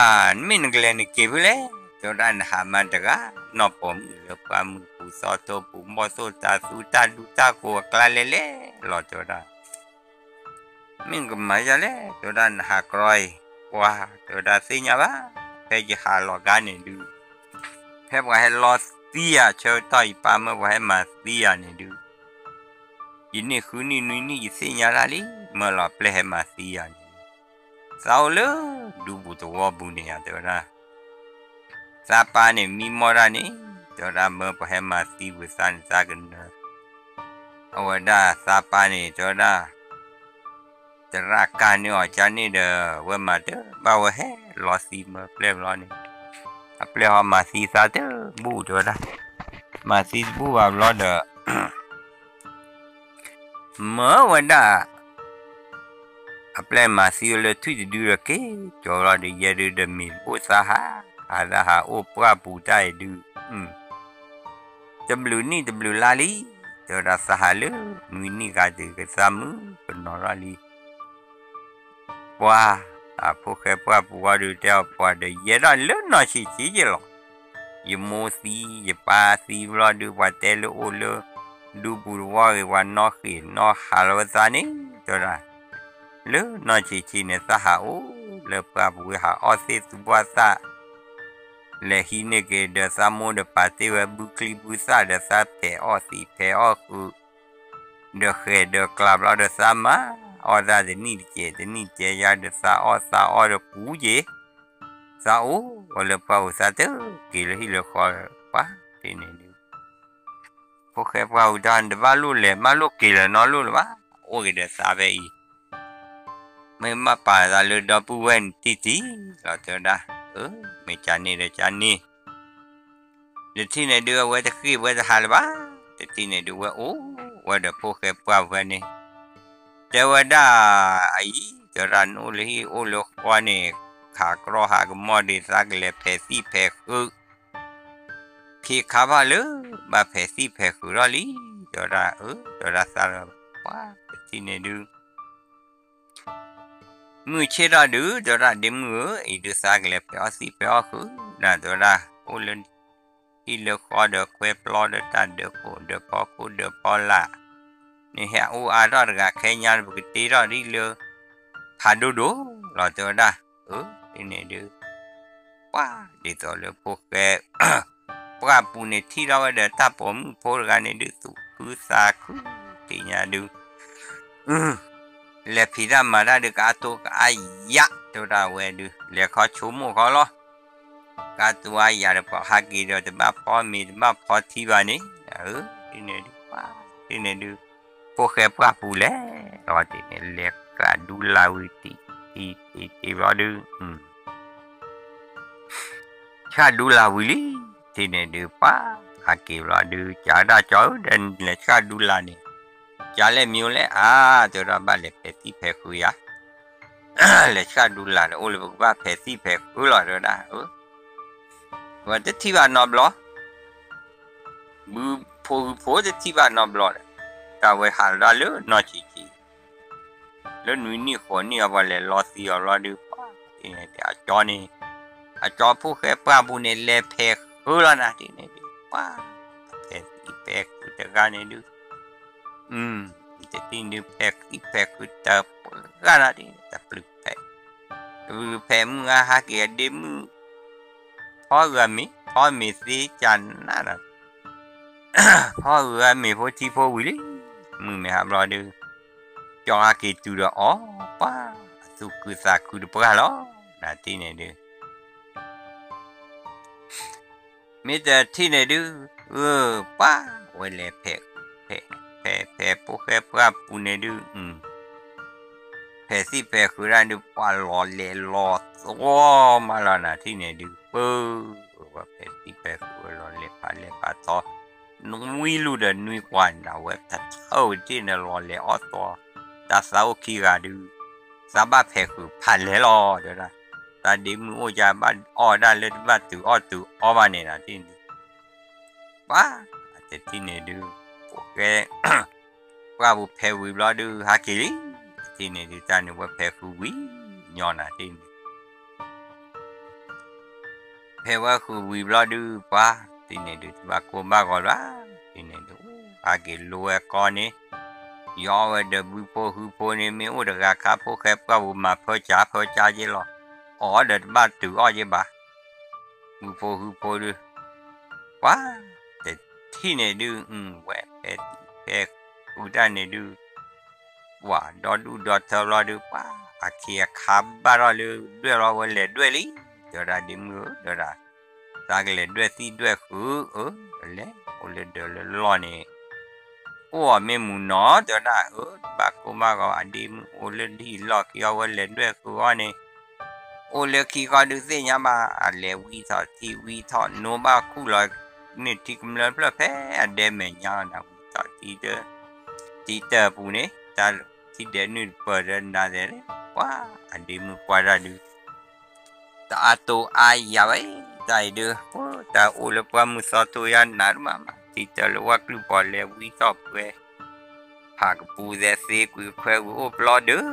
မ့ၢ်နကလဲၤနက့ၤဖဲလဲၣ်, တဲဝဲဒၣ် နဟးမၤတဂၤ, နီၢ်ပိာ်မုၣ်လၢပှၢ်မုၢ်ပူၤသီတိပူၤ ဘီၣ်သိၣ်တၤသူတၢ်ဒူတၢ်ကိးအကျါလဲၣ်လဲၣ်လီၤ တဲဝဲဒၣ်, မ့ၢ်နကမၤယၤလဲၣ် တဲဝဲဒၣ် နဟးကြီအံၤ, ပှၤ တဲဝဲဒၣ် သ့ၣ်ညါဘၣ်, ဖဲယဟးလီၤဂၤန့ၣ်ဒုး, ဖဲပှၤဟဲလီသံယၤ ဆၢကတီၢ်ယပၢ်မၢပှၤဟဲမၤသံယၤန့ၣ်ဒုး ယန့ၢ်ဃုနံၣ်နွံနံၣ် ယသ့ၣ်ညါတၢ်လံ, မၢလီၤပျဲၢ်ဟဲမၤသံယၤန့ၣ်, သးအိၣ်လၢဒူပူၤသဝီပူၤန့ၣ်ယၤ တဲဝဲဒၣ်, သးပၢ်န့ၣ်မံမီၢ်တၢ်န့ၣ်, တဲဝဲဒၣ် မၢပှၤဟဲမၤသံဝံၤသးန့ၣ် သးကနၢၤ, အဝဲဒၣ်သးပၢ်န့ၣ် တဲဝဲဒၣ် သရၣ်ကၢ်န့ၢ်အီၤကၢ်န့ၢ်ဒီး ဝဲမၤတဘၣ်ဝဲဟဲလီၤသံမၢပျဲၢ်ဘျီန့ၣ်, အပျဲၢ်ဟီမၤသံသးတဘူၣ်တဲဝဲဒၣ်, မၤသံတဘူၣ်ဘၣ်ဘျီဒီး မၢဝဲဒၣ် အပျဲၢ်မၤသံဝဲလၢထွံၣ်တဒုဒီးက့ၤကၠီၤဘျီဒီး ယဲဒုဒီးမ့ၤအိၣ်သးဟး, ဟးသးဟးအိၣ်ပှၢ်ပူၤတၢ်အံၤဒုး, တဘျုးနံၣ်တဘျုးလါလံ, တဲဝဲဒၣ်သးဟးလၢနွံနံၣ်ဂၤတုၤကသးမုၢ်ကနီၤထီၣ်လံ ပှၤ, အဖိၣ်ဃဲပှၢ်ပူၤဝံၤဒီး တဲအီၤပှၤဒီး ယဲဒၣ်လၢနီၢ်ဆံးဆံးက့ၤလီၤ, ယမိၢ်သံ ယပၢ်သံဘျီဒုး ပှၤတဲလၢအိၣ်လၢ ဒူပူၤတဝီဂ့ၤ ပှၤနီၣ်ဃ့ၢ်နီၣ်ဟးလီၤဝဲသးန့ၣ် တဲဝဲဒၣ်, လၢနီၢ်ဆံးဆံးန့ၣ် သးဟးအိၣ်လၢပှၢ်ပူၤဝံၤ ဟးအီၣ်သ့ၣ်သူဘီၣ်သၣ် လဲၤဟံးန့ၢ်က့ၤဒီးသးမိၢ်ဒီးပၢ်တ့ၢ်ဝဲဘုချံဘုသၣ်ဒီး သးဖဲးအီၣ်သံးဖဲးအီၣ်ဃုာ် ဒီးဃဲၤဒီးကျါဘျီဒီးသးမၤအီၣ်သးတနံၣ်တကဲး တနံၣ်တကဲးယါဒီးသးအီၣ်သးအီၣ်ဒီးပူၤက့ၤ, သးအိၣ်ဝဲလၢပှၢ်ပူၤ သးတက့ၤလၢဟံၣ်လၢဃီလၢၤ တဲန့ၣ်ဒုး ဖိၣ်ဃဲပှၢ်ပူၤတၢ် တဘၣ်လိၣ်လဲၤ ဘၣ်လိၣ်က့ၤလၢၤနီတလိၣ်လၢၤဘၣ်, အိၣ်က့ၤဒီးသးဖဲအံၤ, မ့ၢ်ဘၣ်ပာ်သးလၢဒီပုၢ်ဝဲၢ်န့ၣ်တံၢ်တံၢ်လီၤ တဲဝဲဒၣ်, မ့ၢ်ကန့ၣ်ဒီးကန့ၣ် တထံၣ်န့ၣ်ဒုး အဝဲတဃ့ၢ်ဝဲတဟးလၢၤဘၣ်, တထံၣ်န့ၣ်ဒုး ဝဲအိၣ်ဝဲဒီးဖိၣ်ဃဲပှၢ်ပူၤဖဲန့ၣ်, တဲဝဲဒၣ်အံၤ တဲဝဲဒၣ် နအိၣ်လၢဟံၣ်အိၣ်လၢဃီန့ၣ် ခးကြီဟးကမီၣ်ဒံး သးကလဲၤဖဲးသံၣ်ဖဲးဃုာ် ခ့ခါဘၣ်လၢ ဘၣ်ဖဲးသံၣ်ဖဲးဃုာ်ထီၣ်လံ, တဲဝဲဒၣ်, တဲဝဲဒၣ်သးလၢပှၢ် တထံၣ်န့ၣ်ဒုး မုၢ်ဆ့ၣ်ထီၣ်ဒုး တဲဝဲဒၣ်ဒ့မုၣ်ဧၢ, အံၤဒုးသးကလဲၤဖဲးအီၣ်သံၣ်ဖဲးအီၣ်ဃုာ် တဲဝဲဒၣ်, အိၣ်လၢ ဟံၣ်လၢဃီဒီးကွဲပျီဒီးတၢ်ဒၢးခိၣ်ဒၢးဖီခိၣ်ဒၢးဖီလာ်, နဟဲအိၣ်အါထီၣ်တဂၤခဲညါ ပကတ့ထီၣ်ဒ်လၢ ဖးဒိၣ်ဒိၣ်လီၤ တဲဝဲဒၣ်, အၢ ဒ်န့ၣ်ဒုး ပှၢ် ဒ်သိးလၢဖိၣ်ဃဲ ပှၢ်ပူၤန့ၣ် ထံၣ်ထီၣ်ဝဲဒီးတၢ်ပိာ်မုၣ်ဖိတဂၤန့ၣ်ဒုး သူၣ်ခုသးခု သ့ၣ်ညါဒုး လဲၤဖံးတၢ်မၤတၢ်ဒုး ကအါတိအါယၢ် တဲဝဲဒၣ်ဝဲဒုး လဲၤခီဆိကမိၣ်ခီလီၤ, ကအါတိအါယၢ်ဒီး ပှၤဟးက့ၤဒီး တဘၣ်ဖီမ့ၤ တဘၣ်ဖီထံဘၣ်န့ၣ်, အၢ ဒ်န့ၣ်ဒုး ပှၢ် ဒ်န့ၣ်ဒုး ဖိၣ်ဃဲပှၢ်ပူၤလဲၤလီၤတ့ၢ်န့ၣ် လဲၤဃၣ်ဒူလၢ်ဝံၤတံၢ်တံၢ်တ့ၢ်တ့ၢ်ဘျီဒုး ဆှၣ်ဒူလၢ်ဝံၤလံ, တ့ၢ်န့ၣ်ဒုး ပှၢ် ဟးက့ၤဘျီဒုး ကးဒၣ်ကၠီဧၢ ဒီးလဲၤဆှၣ်ဒူလၢ်န့ၣ်, ကးလဲၣ်မံၤလဲၣ် အါ တဲဝဲဒၣ် ဘၣ်လဲၤဖဲးသံၣ်ဖဲးဃုာ်ယၤ, လဲၤဆှၣ်ဒူလၢ်န့ၣ် အိၣ်လၢပကဘၣ်ဖဲးသံၣ်ဖဲးဃုာ်လီၤ တဲဝဲဒၣ်, ဝဲတထံၣ်ဘၣ်နီတဘျီ ဘုဖိဟုဖိတထံၣ်ဘၣ်နီတဘျီဒီး တၢ်ဝဲဟးလီၤဒၣ်လၢနီၢ်ဆံးဆံး လၢနွံနံၣ်ဃိးနံၣ်အပှၤလဲၤလီသံအီၤဘျီဒုး ပှၢ် တ့ၢ်န့ၣ်ဒုး အကၠီန့ၣ် အကၠီဖိၣ်ဃဲပှၢ်ပူၤန့ၣ် လဲၤဖဲးဃုာ်လီၤနၤ တ့ၢ်န့ၣ်ဒုး ပှၢ် ဖဲးသံၣ်ဖဲးဃုာ်တဂၤန့ၣ်ဒုး တထံၣ်န့ၣ်ဒုး ဖဲးသံၣ်ဖဲးဃုာ်တပှၢ်နၤ တ့ၢ်န့ၣ် တပျုၤဖဲး တပျုၤဖဲးမုၢ်ဂၤဟးက့ၤအဒ့မုၣ် ဖီဂၤမ့ၤ ဖီမ့ၤသ့ကနၣ်ဒီး ဖီဂၤမ့ၤဖိထံဖိဝံၤလံ, မုၢ်မ့ၢ်ဟါဘျီဒုး ကၠီဟဲက့ၤတုၤဒီးအီၤ ပှၢ် အသူၣ်ခုသးခုတပှၢ်လီၤ, နၤတ့ၢ်န့ၣ်ဒုး မ့ၢ်တထံၣ်န့ၣ်ဒုး အၢ ပှၢ် ဝဲလဲၤဖဲး ဖဲး ဖဲး ဖဲးဖိၣ်ဃဲပှၢ်ပူၤန့ၣ်ဒုး ဖဲးသံၣ်ဖဲးဃုာ်ဒၣ်ဒုး ပှၢ်လီၤလဲၤလီၤသီမးလီၤ နၤတ့ၢ်န့ၣ်ဒုး ပၢ် ဝဲဖဲးသံၣ်ဖဲးဃုာ်ဝဲလီၤလဲၤဖးလဲၤဖးသီ နွံလူၢ်ဒီးနွံကွၢ်န့ၣ် အဝဲတထၢၣ်ဝဲတ့ၢ်န့ၣ် လီၤလဲၤအီၣ်သီ တၢ်သးအိၣ်ခံဂၤဒုး သးဘၣ်ဖဲးဃုာ်ဖးလဲၢ်လီၤ တဲဝဲဒၣ်, တၢ်ဒ့မုၣ်အိၣ်ကဘၣ်အီၣ်ဝဲဒၣ်လၢတဘၣ်တုၤအီၣ်တုၤအီဘၣ်န့ၣ် နၤတ့ၢ်န့ၣ်ဒုး ပှၢ် တထံၣ်န့ၣ်ဒုး ဖိၣ်ဃဲ ပှၢ်ပူၤဖဲးဝံၤဘျီဒုး ဟးက့ၤလံ, တထံၣ်န့ၣ်ဒုး တၢ်န့ၣ်ဝဲဖဲးဃုာ်ဝံၤညီနၤတ့ၢ်န့ၣ် ဖဲးဝဲဃုာ်ဝံၤဘျီဒုး ပှၢ် တထံၣ်န့ၣ်ဒုး တဘၣ်ကိၢ်ဘၣ်ဂီၤဘၣ်, တထံၣ်န့ၣ်ဒုး ဟးက့ၤလိဝဲကီၢ်န့ၣ် ယီဝဲဒီးဘုဖိဟုဖိန့ၣ် မ့ၢ်အိၣ်တဂၤခါ ဖိၣ်ဃဲပှၢ်ပူၤမၤဖၢကၠးဖၢကၠးက့လီၤ, အီၣ်ဒီးတဘၣ်တုၤအီၣ်က့ဘၣ် ဘုဖိဟုဖိဒုး ပှၢ် တထံၣ်န့ၣ်ဒုး ဝဲဖဲးသံၣ်ဖဲးဃုာ်တၢ်န့ၣ်ဒုး ပှၢ် ဒီဒူၣ်ဒီထၢဘျီဒုး ပှၢ် အခ့အခါဘၣ်ထီၣ်လၢ ဒွဲၣ်လီၤဝဲလဲၤဒွဲၣ်လံ, တဲဝဲဒၣ်ဒ့မုၣ်ဧၢ တဲဝဲဒၣ် သးကလဲၤဒွဲၣ်သံၣ်ဒွဲၣ်ဃုာ်ဧၢ, လဲၤအိၣ်လၢဒၢးလၢလီၢ်န့ၣ် အိၣ်အီၤမ့ၢ်မူၤနီၤ တဲဝဲဒၣ်ဧၢ, တဘၣ်ကိၢ်ဘၣ်ဂီၤ အဒ့မုၣ်အိၣ်လၢဟံၣ်လီၢ်ခံအီၤဝဲလဲၤဒွဲၣ်ဃုာ်အီၤန့ၣ် အိၣ်လၢခံခီဒုးသ့ၣ်ညါဘၣ် အလဲၤဝံထီၣ်ထံဝံထီၣ်နိဘၣ်ခူၣ်လီၤ န့ၢ်ထံကမျၢၢ်ဖျၢၣ်ဖဲအဒဲမဲာ်ညါလီၤနၤ ဝံထီၣ်ထံတၢ ထံတၢၢ်ပူၤန့ၣ် တၢ်ထံဒဲးနုာ်တပၢၢ်ဒီးနၤဒဲး ပှၢ် အဒ့မုၣ်ကွၢ်တၢ်ဒုး တအါတိအါယၤဝဲ တၢ်အံၤဒုး တၢ်အိၣ်လၢပှၢ်မုၢ်သီတိယါနးဒိၣ်မးမး ထံတၢၢ်လၢဝၣ်ကျုၢ်ပီၤလဲၤဝံထီၣ်ပှဲၤ ဖးကပူၤသဲသ့ကွံာ်ခွဲဝံၤအိၣ်ပျီဒုး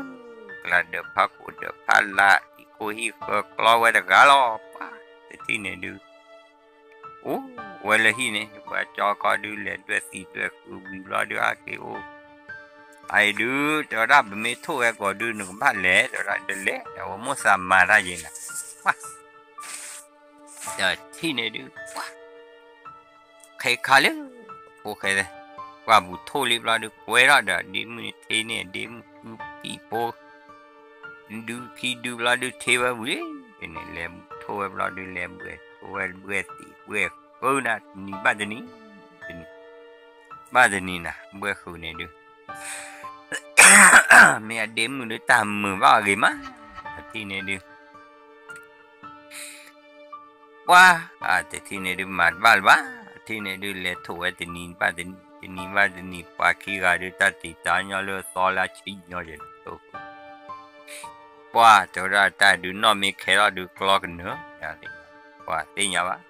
ကလၤဒၢးဖးခိၣ်ဒၢးဖးလၢ် ဟံၣ်ခိၣ်ဟံၣ်ဃၢၤကျီဝဲတဂၤလီၤ ပှၢ် တထံၣ်န့ၣ်ဒုး အိၣ်ဝဲလၢဟံၣ်န့ၣ် ပှၤကၠီကီဒုးလဲၤဒွဲၣ်သံၣ်ဒွဲၣ်ဃုာ်ဝံၤဘျီဒုး ဟးက့ၤအိၣ် အအံၤဒုး တဲဝဲဒၣ် ပမ့ၢ်ထိၣ်ဝဲကိာ်ဒုး နကဘၣ်လဲၤ တဲဝဲဒၣ် တလဲၤ အဝဲမိၣ်သးမၤတၢ်ယဲနၤ ပှၢ် တထံၣ်န့ၣ်ဒုး ပှၢ် ခဲခါလၢ ဖိၣ်ဃဲ ပှၢ်ပူၤထိၣ်လံဘျီဒုး ကွဲထီၣ်ဒီးဒ့မုၣ်န့ၣ် ထ့န့ၢ်ဒ့မုၣ်ဃုဖံးဖိ ဒုခံဒုဘျီဒုး ထ့ဝဲဝံၤလံန့ၣ် လဲၤထိၣ်ဝဲဘျီဒုး လဲၤဘှဲးထိၣ်ဝဲဘှဲးသံၣ်ဘှဲး ဃုနၤတနံၤဘၣ်တနံၤ, တနံၤဘၣ်တနံၤနၤ ဘှဲၣ်ဃုာ်န့ၣ်ဒုး မ့ၢ်အဒ့မုၣ်ဒုးတၢ်မုာ်ဘၣ်အဂ့ၤမး, အထံၣ်န့ၣ်ဒုး ပှၤ အတထံၣ်န့ၣ်ဒုးမၤတဘၣ်လၢၤဘၣ်, အထံၣ်န့ၣ်ဒုးလဲၤထိၣ်ဝဲတနံၤဘၣ်တနံၤ တနံၤဘၣ်တနံၤ ပှၤခံဂၤဒုးတၢ်တံာ်တာ်ညီလၢအသီလၢအဆံညီယဲၢ် ပှၤတဲဝဲဒၣ်တၢ်ဒုးနီၢ်မ့ၢ်ခဲထီၣ်ဒုးကျီကနၢၤ, ပှၤသ့ၣ်ညါဘၣ်,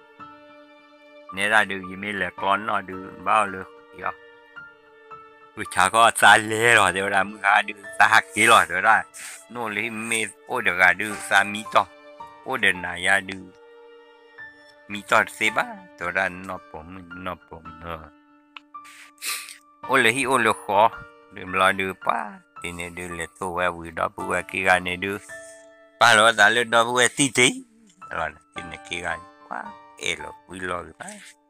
နဲဒၣ်ဒုးယမ့ၢ်လဲၤကျီနီၢ်ဒုးဘၣ်အီၤလၢဃံလီၤ, ဃုဆါခီၣ်သးလဲၤလီၤ တဲဝဲဒၣ် မုၢ်ဟါဒုးသးဟးက့ၤလီၤ တဲဝဲဒၣ်, နီၢ်လၢဟံၣ်မ့ၢ်အိၣ်တဂၤဒုးသးမံတီၢ်, အိၣ်ဒီးနၤယါဒုး မံတီၢ်တသ့ဘၣ် တဲဝဲဒၣ် နီၢ်ပိာ်မုၣ် နီၢ်ပိာ်မုၣ် အိၣ်လၢဟံၣ်အိၣ်လၢဃီ, ဒုးဘျီဒုးပှၤ တထံၣ်န့ၣ်ဒုးလဲၤထိၣ်ဝဲဝံၤဒီပုၢ်ဝဲၢ်ခံဂၤန့ၣ်ဒုး ပာ်လီၤသးလၢဒီပုၢ်ဝဲၢ်သံတ့ၢ်လီၤ, တထံၣ်န့ၣ်ခံဂၤန့ၣ် ပှၤအဲၣ်လီၤကွံလီၤဂ့ၤဘၣ်, ဒ်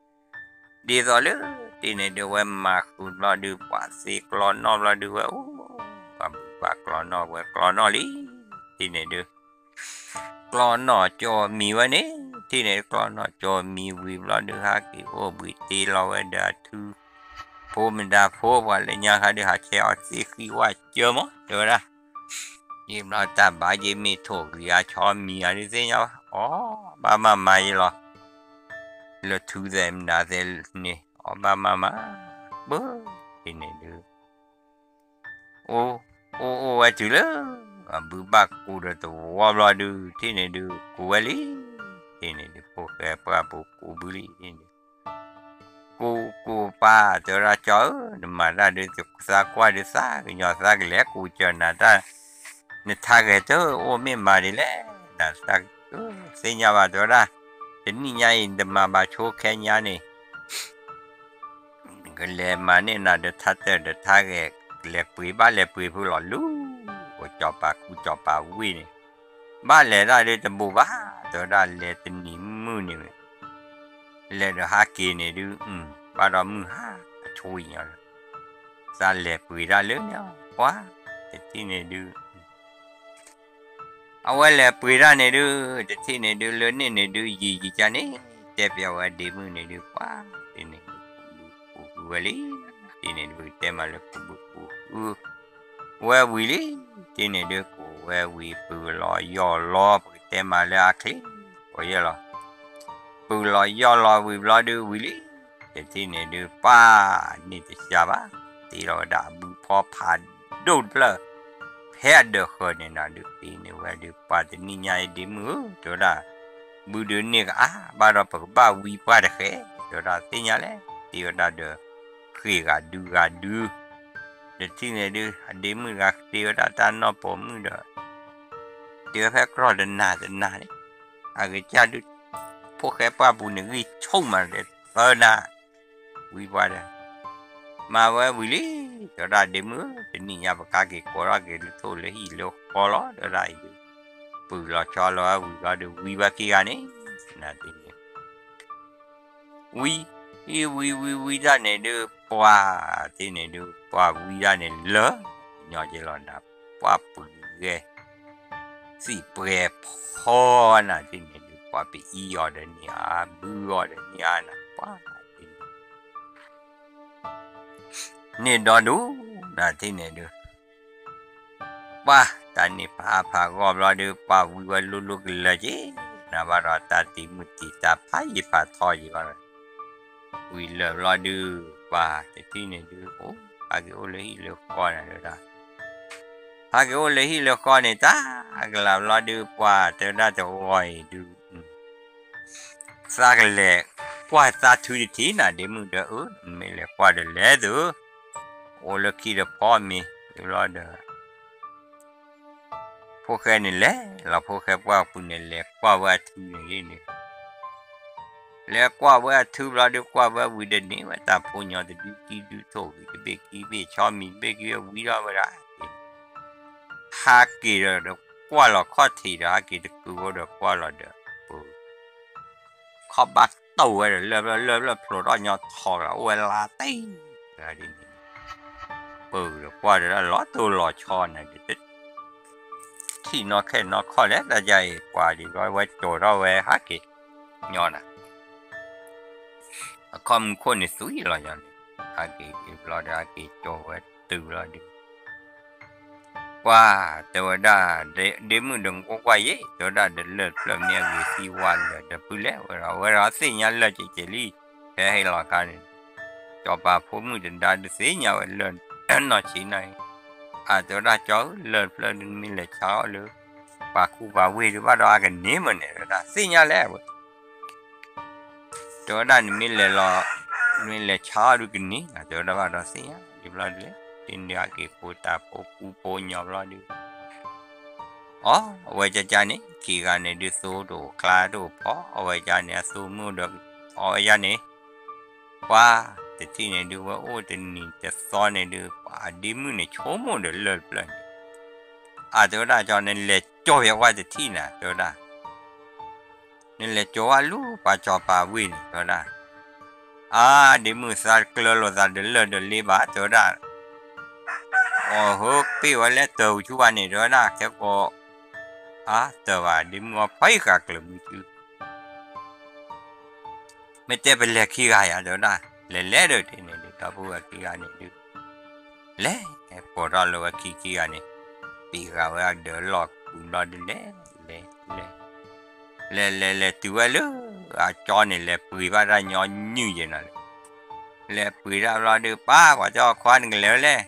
သိးလၢ တထံၣ်န့ၣ်ဒုးဝဲမၤဃုာ်ဘျီဒုး ပှၤသ့ကျီနီၢ်ဘျီဒုးဝဲအိၣ်, ပှၤဘုးပှၤကျီနီၢ်ဝဲကျီနီၢ်လံ, တထံၣ်န့ၣ်ဒုး ကျီနီၢ်ကၠီမံၤဝဲန့ၣ်, တထံၣ်န့ၣ်ကျီနီၢ်ကၠီမံၤဝံၤဘျီဒုး ဟးက့ၤအိၣ်ဘှံးတ့လီၤဝဲဒီးအထု ဖိမဒါဖိ ပှၤလၢညါခါဒုးဟးဆဲးအီၤသ့ၣ်ဃံဝဲကၢမး တဲဝဲဒၣ်, ယဘျီတၢ်ဘၣ်ယမ့ၢ်ထိၣ်ဂံၤအဆီမံၤအဒုးသ့ၣ်ညါဘၣ် အီၣ်ဘၣ်မၤမၤယဲလီၤ, လၢထုသဲးမဒါသဲးန့ၣ် အီၣ်ဘၣ်မၤမၤ, ပၢ် တထံၣ်န့ၣ်ဒုး အိၣ်အိၣ်ဝဲတုၤလၢ အဘုးဘၣ်ကူဒီးသဝီဘျီဒုး တထံၣ်န့ၣ်ဒုး ကူဝဲလံ, တထံၣ်န့ၣ်ဒုး ဖိၣ်ဃဲပှၢ်ပူၤကူဘုလံ, တထံၣ်န့ၣ် ကူကူပၢ် တဲဝဲဒၣ်ကၠီဧၢ, နမၤတၢ်ဒုး သးကွၢ်ဒုးသးကညီၤသးကလဲၤကူစၢၤနၤတၢ်, နထါဂဲၤတအိၣ်မ့ၢ်မၤဒ်လဲၣ်, နသး သ့ၣ်ညါဘၣ် တဲဝဲဒၣ်, တနံၣ်ညါအံၤ နတမၤဘၣ်ဆိခဲညါန့ၣ် ကလဲၤမၤန့ၢ်နၤဒီးထါတၢၢ်ဒီးထါဂဲၤ, လဲၤပှ့ၤဘၣ်လဲၤပှ့ၤဖုလီၤလူၤ, ကစီၤပၤကူစီၤပၤဝံၢ်န့ၣ်, ဘၣ်လဲၤဒၣ်ဒုးတဘူးဘၣ်, တဲဝဲဒၣ်လဲၤတနံၤမုၢ်န့ၣ်, လဲၤဒီးဟးက့ၤန့ၣ်ဒုး, ဘၣ်ဒီးမုၢ်ဟါအဆိအံၤညီလီၤ, သးလဲၤပှ့ၤဒၣ်လၢန့ၣ်, ပှၤ တထံၣ်န့ၣ်ဒုး အဝဲလဲၤပှ့ၤဒၣ်န့ၣ်ဒုး, တထံၣ်န့ၣ်ဒုး လၢန့ၣ်န့ၣ်ဒုး ယံာ်ယံာ်ကန့ၣ်, တဲပျဲဝဲဒ့မုၣ်န့ၣ်ဒုး ပှၤ တထံၣ်န့ၣ်ဒုး ကူဘုကူဘုဝဲလံ, တထံၣ်န့ၣ်ဒုး ပကတဲမးလၢကူဘုကူဘု ဝဲဝံၤလံ, တထံၣ်န့ၣ်ဒုး ကူဝဲဝံၤပုၢ်လီၤယီၢ်လီၤ ပကတဲမးလၢအချ့, ပယဲၢ်လီၤ, ပုၢ်လီၤယီၢ်လီၤဝံၤဘျီဒုးဝံၤလံ, တထံၣ်န့ၣ်ဒုး ပှၤ န့ၢ်တစှၤဘၣ်, တ့လီၤဝဲဒၣ်အဘုဖီဖးဒိၣ်တဖျၢၣ် ဖဲအဒၢးဃၢၤန့ၣ်နၤဒုး တ့န့ၢ်ဝဲဒုး ပှၤတနံၣ်ညါအံၤဒ့မုၣ်ဧၢ တဲဝဲဒၣ်, ဘုဒုးန့ၢ်ကအါဘၣ်ဒီး ပကဘၣ်ဝံပှၢ်တဃဲ, တဲဝဲဒၣ်သ့ၣ်ညါလဲၣ်, တ့ဝဲဒၣ်ဒီး ဃ့ၢ်ဂၤဒုဂၤဒု, တထံၣ်န့ၣ်ဒုး အဒ့မုၣ်တဂၤတ့ဝဲဒၣ်တၢ်နီၢ်ပိာ်မုၣ်ဒီး တ့ဝဲဖဲကြီၢ်တနၤတနၤန့ၣ်, အဂ့ၢ်ကၢ်ဒုး ဖိၣ်ဃဲပှၢ်ပူၤန့ၣ် ဂံၢ်ဆိၣ်မးဒီးသၢနၤ ဝံပှၢ်ဒီး မၤဝဲဝံၤလံ, တဲဝဲဒၣ်ဒ့မုၣ်ဧၢ, တနံၣ်ညါပကဟဲက့ၤကိးထီၣ်က့ၤလၢထိၣ်လၢဟံၣ်လၢဃီလီၤ, တဲဝဲဒၣ်အံၤဒုး ပုၢ်လီၤဆီလီၤဝဲဝံၤလီၤဒီး ဝံဝဲခံဂၤန့ၣ်, နၤတ့န့ၣ် ဝံ ဝံဝံဝံဝံဒၣ်န့ၣ်ဒုး ပှၤတ့န့ၣ်ဒုး ပှၤဝံဒၣ်န့ၣ်လၢ ညီက့လီၤနၤ, ပှၤပုၢ်ဂဲၤ သံၣ်ပှဲၤဖီနၤတ့န့ၣ်ဒုး ပှၤပအံၤအီၤဒီးန့ၢ်အါ ဘုအီၤဒီးန့ၢ်အါနၤ ပှၤတ့န့ၣ် န့ၣ်ဒီဒူၣ် နၤတ့န့ၣ်ဒုး ပှၤတၢ်န့ၣ်ဖးဖးဂီၢ်ဘျီဒုး ပှၤဝံဝဲလိၤလိၤကလၢာ်က့ၤ, နဘၣ်ဒီးတၢ်တံၤမုၢ်တံၤတၢ်ဖးယံၤဖးထီယံၤဘၣ်, ဝံၤလၢာ်ဘျီဒုး ပှၤတထံၣ်န့ၣ်ဒုး အိၣ် ဟးက့ၤအိၣ်လၢဟံၣ်လၢဃီနၤဒုး, ဟးက့ၤအိၣ်လၢဟံၣ်လၢဃီန့ၣ် တၢ်ကလၤဘျီဒုး ပှၤတဲဝဲဒၣ်တဂီၤအံၤဒုး သးကလဲၤကွၢ်သးထုတထံၣ်နၤ ဒ့မုၣ်ဒီး အၢ မ့ၢ်လဲၤကွၢ်ဒီးလဲၤသု အိၣ်လၢခံဒီးဖီမ့ၤ ဘျီဒီး ဖိၣ်ဃဲန့ၣ်လဲၤလီၤ ဖိၣ်ဃဲပှၢ်ပူၤန့ၣ် လဲၤကွၢ်ဝဲအထုန့ၣ်န့ၣ် လဲၤကွၢ်ဝဲအထုဘျီဒုး ကွၢ်ဝဲဝံၤဒီးန့ၢ်ဝဲတၢ်ဖိညီတဒုကံဒုထိၣ်ဂံၤတဘ့ၣ်ကံဘ့ၣ် ဆီမံၤတဘ့ၣ်ကံဝံထီၣ်ဝဲဒၣ် ဟးက့ၤဒီးကွၢ်လီၤခီၣ်ထံးဒီး ဟးက့ၤတကုၤဖိဒီးကွၢ်လီၤဒီး ပၢ် ခီၣ်ဘၣ်တိၢ်ဝဲဒီး လၢၢ်ဖျၢၣ်လၢၢ်ဖျၢၣ်ဖျိးထီၣ်ညီထီၣ်ကဒီး အိၣ်ဝဲလါတံၢ်ဒ်န့ၣ် ပၢ်ဒီးကွၢ်ဒီးလီၤတိၢ်လီၤဆီန့ၣ်ဒီး ထံၣ်နီၢ်ခဲနီၢ်ခီၣ်လဲၣ် တၢ်ယၤအံၤ ပှၤဒ်ဘျီဝဲကၠီၤထီၣ်ဝဲဟးက့ၤညီနၤ အခီၣ်မုၢ်ခိၣ်န့ၣ်သွံၣ်လီၤညီန့ၣ်, ဟဲက့ၤက့ၤဘျီဒီး ဟဲက့ၤကၠီဝဲတုၤဘျီဒီး ပှၤတဲဝဲဒၣ်, ဒ့မုၣ်ဒီးကွၢ်ကွၢ်ယဲၢ်, တဲဝဲဒၣ်ဒီးလၢၢ်တဖျၢၣ်မ့ၢ်အဂ့ၤသံဝါလၢာ်ဒီးပုၢ်လဲၣ်ဝဲဒီး အဝဲဒီးသ့ၣ်ညါလၢာ်ကဲကဲးလံ, ဖဲဟဲလီၤခါန့ၣ်, စီၤပၤဖိမုၣ်တဒါဒုးသ့ၣ်ညါဝဲလၢာ်နီၢ်ဆံးန့ၣ်, အတဲဝဲဒၣ်ကၠီဧၢ လၢၢ်တဖျၢၣ်ဒုးနမ့ၢ်လဲၤဆါအီၣ်လၢ ပှၤကူပှၤဝ့ၢ်ဒုးဘၣ်ဒီးအကန့ၢ်မ့ၢ်န့ၣ် တဲဝဲဒၣ်သ့ၣ်ညါလဲၣ်ဝဲ တဲဝဲဒၣ်နမ့ၢ်လဲၤလီၤ, နမ့ၢ်လဲၤဆါအီၣ်ဒုးကန့ၢ် တဲဝဲဒၣ်ဘၣ်ဒီးသ့ၣ်ညါဒ်ဘျီဒုးလဲၣ်, ဒ်န့ၣ်ဟဲက့ၤဖိတၢ်ဖိကူဖိညီဘျီဒုး, အိ အဝဲကကန့ၣ် ခံဂၤန့ၣ်ဒုးသိတအိၣ်ချါတအိၣ်ဖီ အဝဲကန့ၣ်အသိမုၣ်ဒီး အဝဲကန့ၣ် ပှၤတထံၣ်န့ၣ်ဒုး ဝဲအိၣ်တနံၤတသီန့ၣ်ဒုး ပှၤဒ့မုၣ်န့ၣ်ဆိကမိၣ်ဒီးလၢၢ်တဖျၢၣ်န့ၣ်, အတဲဝဲဒၣ်ကၠီန့ၣ် လဲၤကၠီဝဲပှၤတထံၣ်နၤ တဲဝဲဒၣ် နလဲၤကၠီဝဲလူၤပှၤစီၤပၤဝ့ၢ်န့ၣ် တဲဝဲဒၣ်, အါ ဒ့မုၣ်သးတကျၢၤလိာ်သးဒီးလၢၢ်ဒီးလ့ဘၣ် တဲဝဲဒၣ်, အိ ဟၢပ့ၢ်ဝဲလၢတၢ်ဝဆူဘၣ်န့ၣ် တဲဝဲဒၣ် ခဲကိး အါ တၢ်ဘၣ် ဒ့မုၣ်အီဖီဃာ်ကျၢၤမုၢ်စု မ့ၢ်တဲပလဲၤခံဂၤယၤ တဲဝဲဒၣ်, လဲၤလဲၤဒီးတထံၣ်န့ၣ်ဒုး ဒီပုၢ်ဝဲၢ်ခံဂၤန့ၣ်ဒုး လဲၤ ကိးထီၣ်လၢဝဲခံခံဂၤန့ၣ်, ပံးဂၤဝဲဒီးလီၢ်ကူဘျီဒုးလဲၤ, လဲၤ လဲၤ လဲၤလဲၤလဲၤတုၤဝဲလၢ အကၠီန့ၣ် လဲၤပှ့ၤဘၣ်တၢ်ညီနုၢ်ယဲၢ်နၤလၢ လဲၤပှ့ၤတၢ်ဘျီဒုး ပၢ်ပှၤကၠီခွါနကလဲၤဝဲလဲၣ်,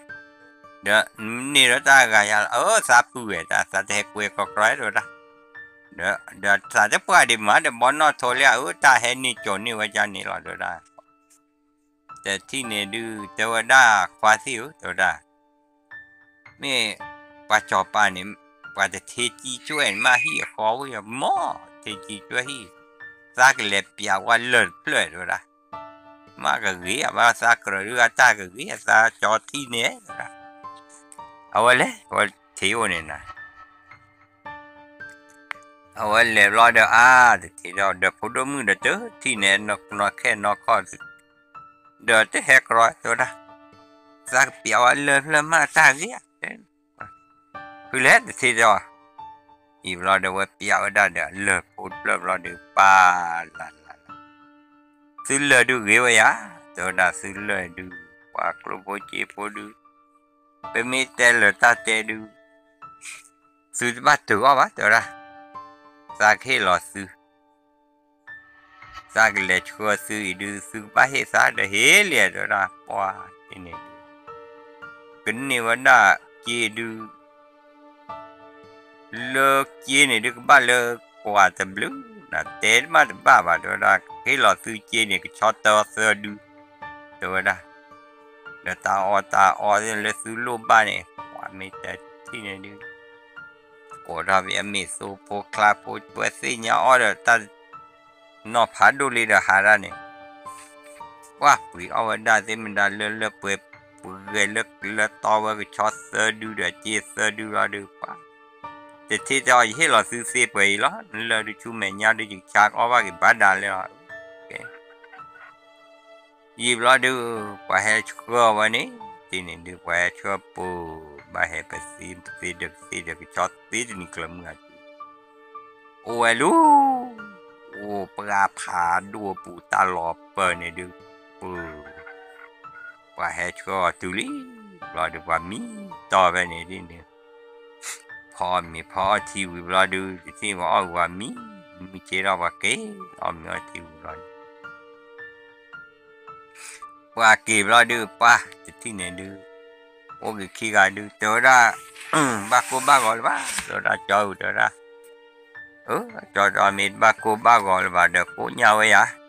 ဒီးန့ၢ်ဒီးတၢ်ဂၤယၤလီၤ အၢ သးပုၢ်ဝဲၢ်တၢ် သးတဟဲကွဲကီကီတဲဝဲဒၣ်, ဒီးသးတပှၢ်ဒံးမး ဒီးဘီနီၣ်ထိလၢအအၢ တၢ်ဟဲန့ၢ်ကၠီၤန့ၢ်ဝဲကန့ၣ်လီၤ တဲဝဲဒၣ်, တထံၣ်န့ၣ်ဒုး တဲဝဲဒၣ်ခွါသ့ၣ်ဧၢ တဲဝဲဒၣ်, မ့ၢ်ပှၤစီၤပၤန့ၣ် ပှၤတထ့ကံကၠွဲၣ်န့ၣ် မ့ၢ်ဟံၣ်အဃီဝဲယၤ မ့ၢ်ထ့ကံကၠွဲၣ်ဟံၣ်, သးကလဲၤပျးဝဲလၢၢ်တဖျၢၣ်တဲဝဲဒၣ်, မ့ၢ်ကဂ့ၤအဘၣ်သးကြၢးဒုးအတၢ်ကဂ့ၤအသးကၠီထံၣ်န့ၣ်, အဝဲလဲၤ အဝဲထံၣ်အိၣ်န့ၣ်နၤ အဝဲလဲၤဘျီဒီးအါ တထံၣ်ဒီး ဒီးဖိဒိၣ်မုၣ်ဒီးတထံၣ်န့ၣ် နီၢ်ခဲနီၢ်ခီၣ် ဒီးတဟဲကြီတဲဝဲဒၣ်, သးကပျးဝဲလၢၢ်ဖျၢၣ်မးတၢ်ဂ့ၤဧါ, ဖုလဲၣ်တထံၣ်ဒီး, အံၤဘျီဒီးဝဲပျးဝဲဒၣ်ဒီးအလၢၢ်ဖိတဖျၢၣ်ဘျီဒီး ပၢ်လၢ်လၢ်လၢ်, သုလၢၢ်ဒုးဂ့ၤဝဲယၤ, တဲဝဲဒၣ်သုလၢၢ်ဒုး, ပှၤကျိၣ်ဖိစ့ဖိဒုး, ပမ့ၢ်တဲလၢာ်တၢ်တဲဒုး သုတဘၣ်တုာ်အီၣ်ဘၣ် တဲဝဲဒၣ်, သးကဟ့ၣ်လီၤသု, သးကလဲၤဆှၢသုအံၤဒုး သုကဘၣ်ဟ့ၣ်သးဒီးဟ့ၣ်လံ တဲဝဲဒၣ်, ပှၤတထံၣ်န့ၣ်ဒုး, ကန့ၢ်ဝဲဒၣ်စ့ဒုး လၢစ့န့ၣ်ဒုးကဘၣ်လၢကွၢ်တဘျုး, နတဲတဘၣ်တဘၣ်ဘၣ် တဲဝဲဒၣ်, ဟ့ၣ်လီၤသုစ့န့ၣ် ကဆီတသၢဒုး, တဲဝဲဒၣ်, ဒီးတၢ်အီၣ်တၢ်အီလၢသုလိၣ်ဘၣ်န့ၣ် ပှၤမ့ၢ်တထံၣ်န့ၣ်ဒုး ကိးထီၣ်ဖဲအမ့ၢ်သိဖိချါဖိ ပှဲၤသ့ၣ်ညါအီၣ်ဒီးတၢ်နီၤဖးဒိၣ်လံဒီးဟးဒၣ်န့ၣ်, ပှၤပှ့ၤအီၣ်ဝဲဒၣ်သ့ၣ်မတၤလၢလၢပှဲၤ ပှဲၤလၢကလၢတီဝဲကဆီသၢဒုဒီးစ့သၢဒုလီၤဒုးပှၤ, တထံၣ်တဲအီၤ ယဟ့ၣ်လီၤသုသ့ပှဲၤအံၤလီၤ, နလၢၢ်ဒုးဆူမဲာ်ညါဒုး ယကဆါကအီၣ်ဘၣ်က့ၤဘၣ်ဒါလၢလီၤ. ယံာ်ဘျီဒုး ပှၤဟဲဆှၢဝဲန့ၣ်, တထံၣ်န့ၣ်ဒုး ပှၤဟဲဆှၢပူၤ, ဘၣ်ဟဲပသ့ပသ့ဒီးပသ့ဒီးကဆီသ့တနံၤကျၢၤမုၢ်အတုၤ, အိၣ်ဝဲလူၤ, အိၣ်ပှၢ်ဖးဒိၣ်အပူၤတၢ်လီၤပၢၢ်န့ၣ်ဒုး, ပူၤ, ပှၤဟဲဆှၢအီၤတုၤလံ, ဘျီဒုးပှၤမံတီၢ်ဖဲန့ၣ်ဒ်န့ၣ်, ဖီအီၣ်မ့ၤဖီအီၣ်ထံဝံၤဘျီဒုး တထံၣ်ပှၤအီၣ်ဝံၤပှၤမံ, မံဆ့ထီၣ်ပှၤက့ၤ, အီၣ်မ့ၤအီၣ်ထံဝံၤဘျီဒုး ပှၤက့ၤဘျီဒုး ပှၤတထံၣ်န့ၣ်ဒုး, အိၣ်က့ၤခံဂၤဒုး တဲဝဲဒၣ်, ဘၣ်ကိၢ်ဘၣ်ဂီၤလၢၤဘၣ်, တဲဝဲဒၣ်ကၠီဧၢ တဲဝဲဒၣ်, ကၠီဒီးမ့ၢ်တဘၣ်ကိၢ်ဘၣ်ဂီၤလၢၤဘၣ်ဒီးကိးညါဝဲယၤ,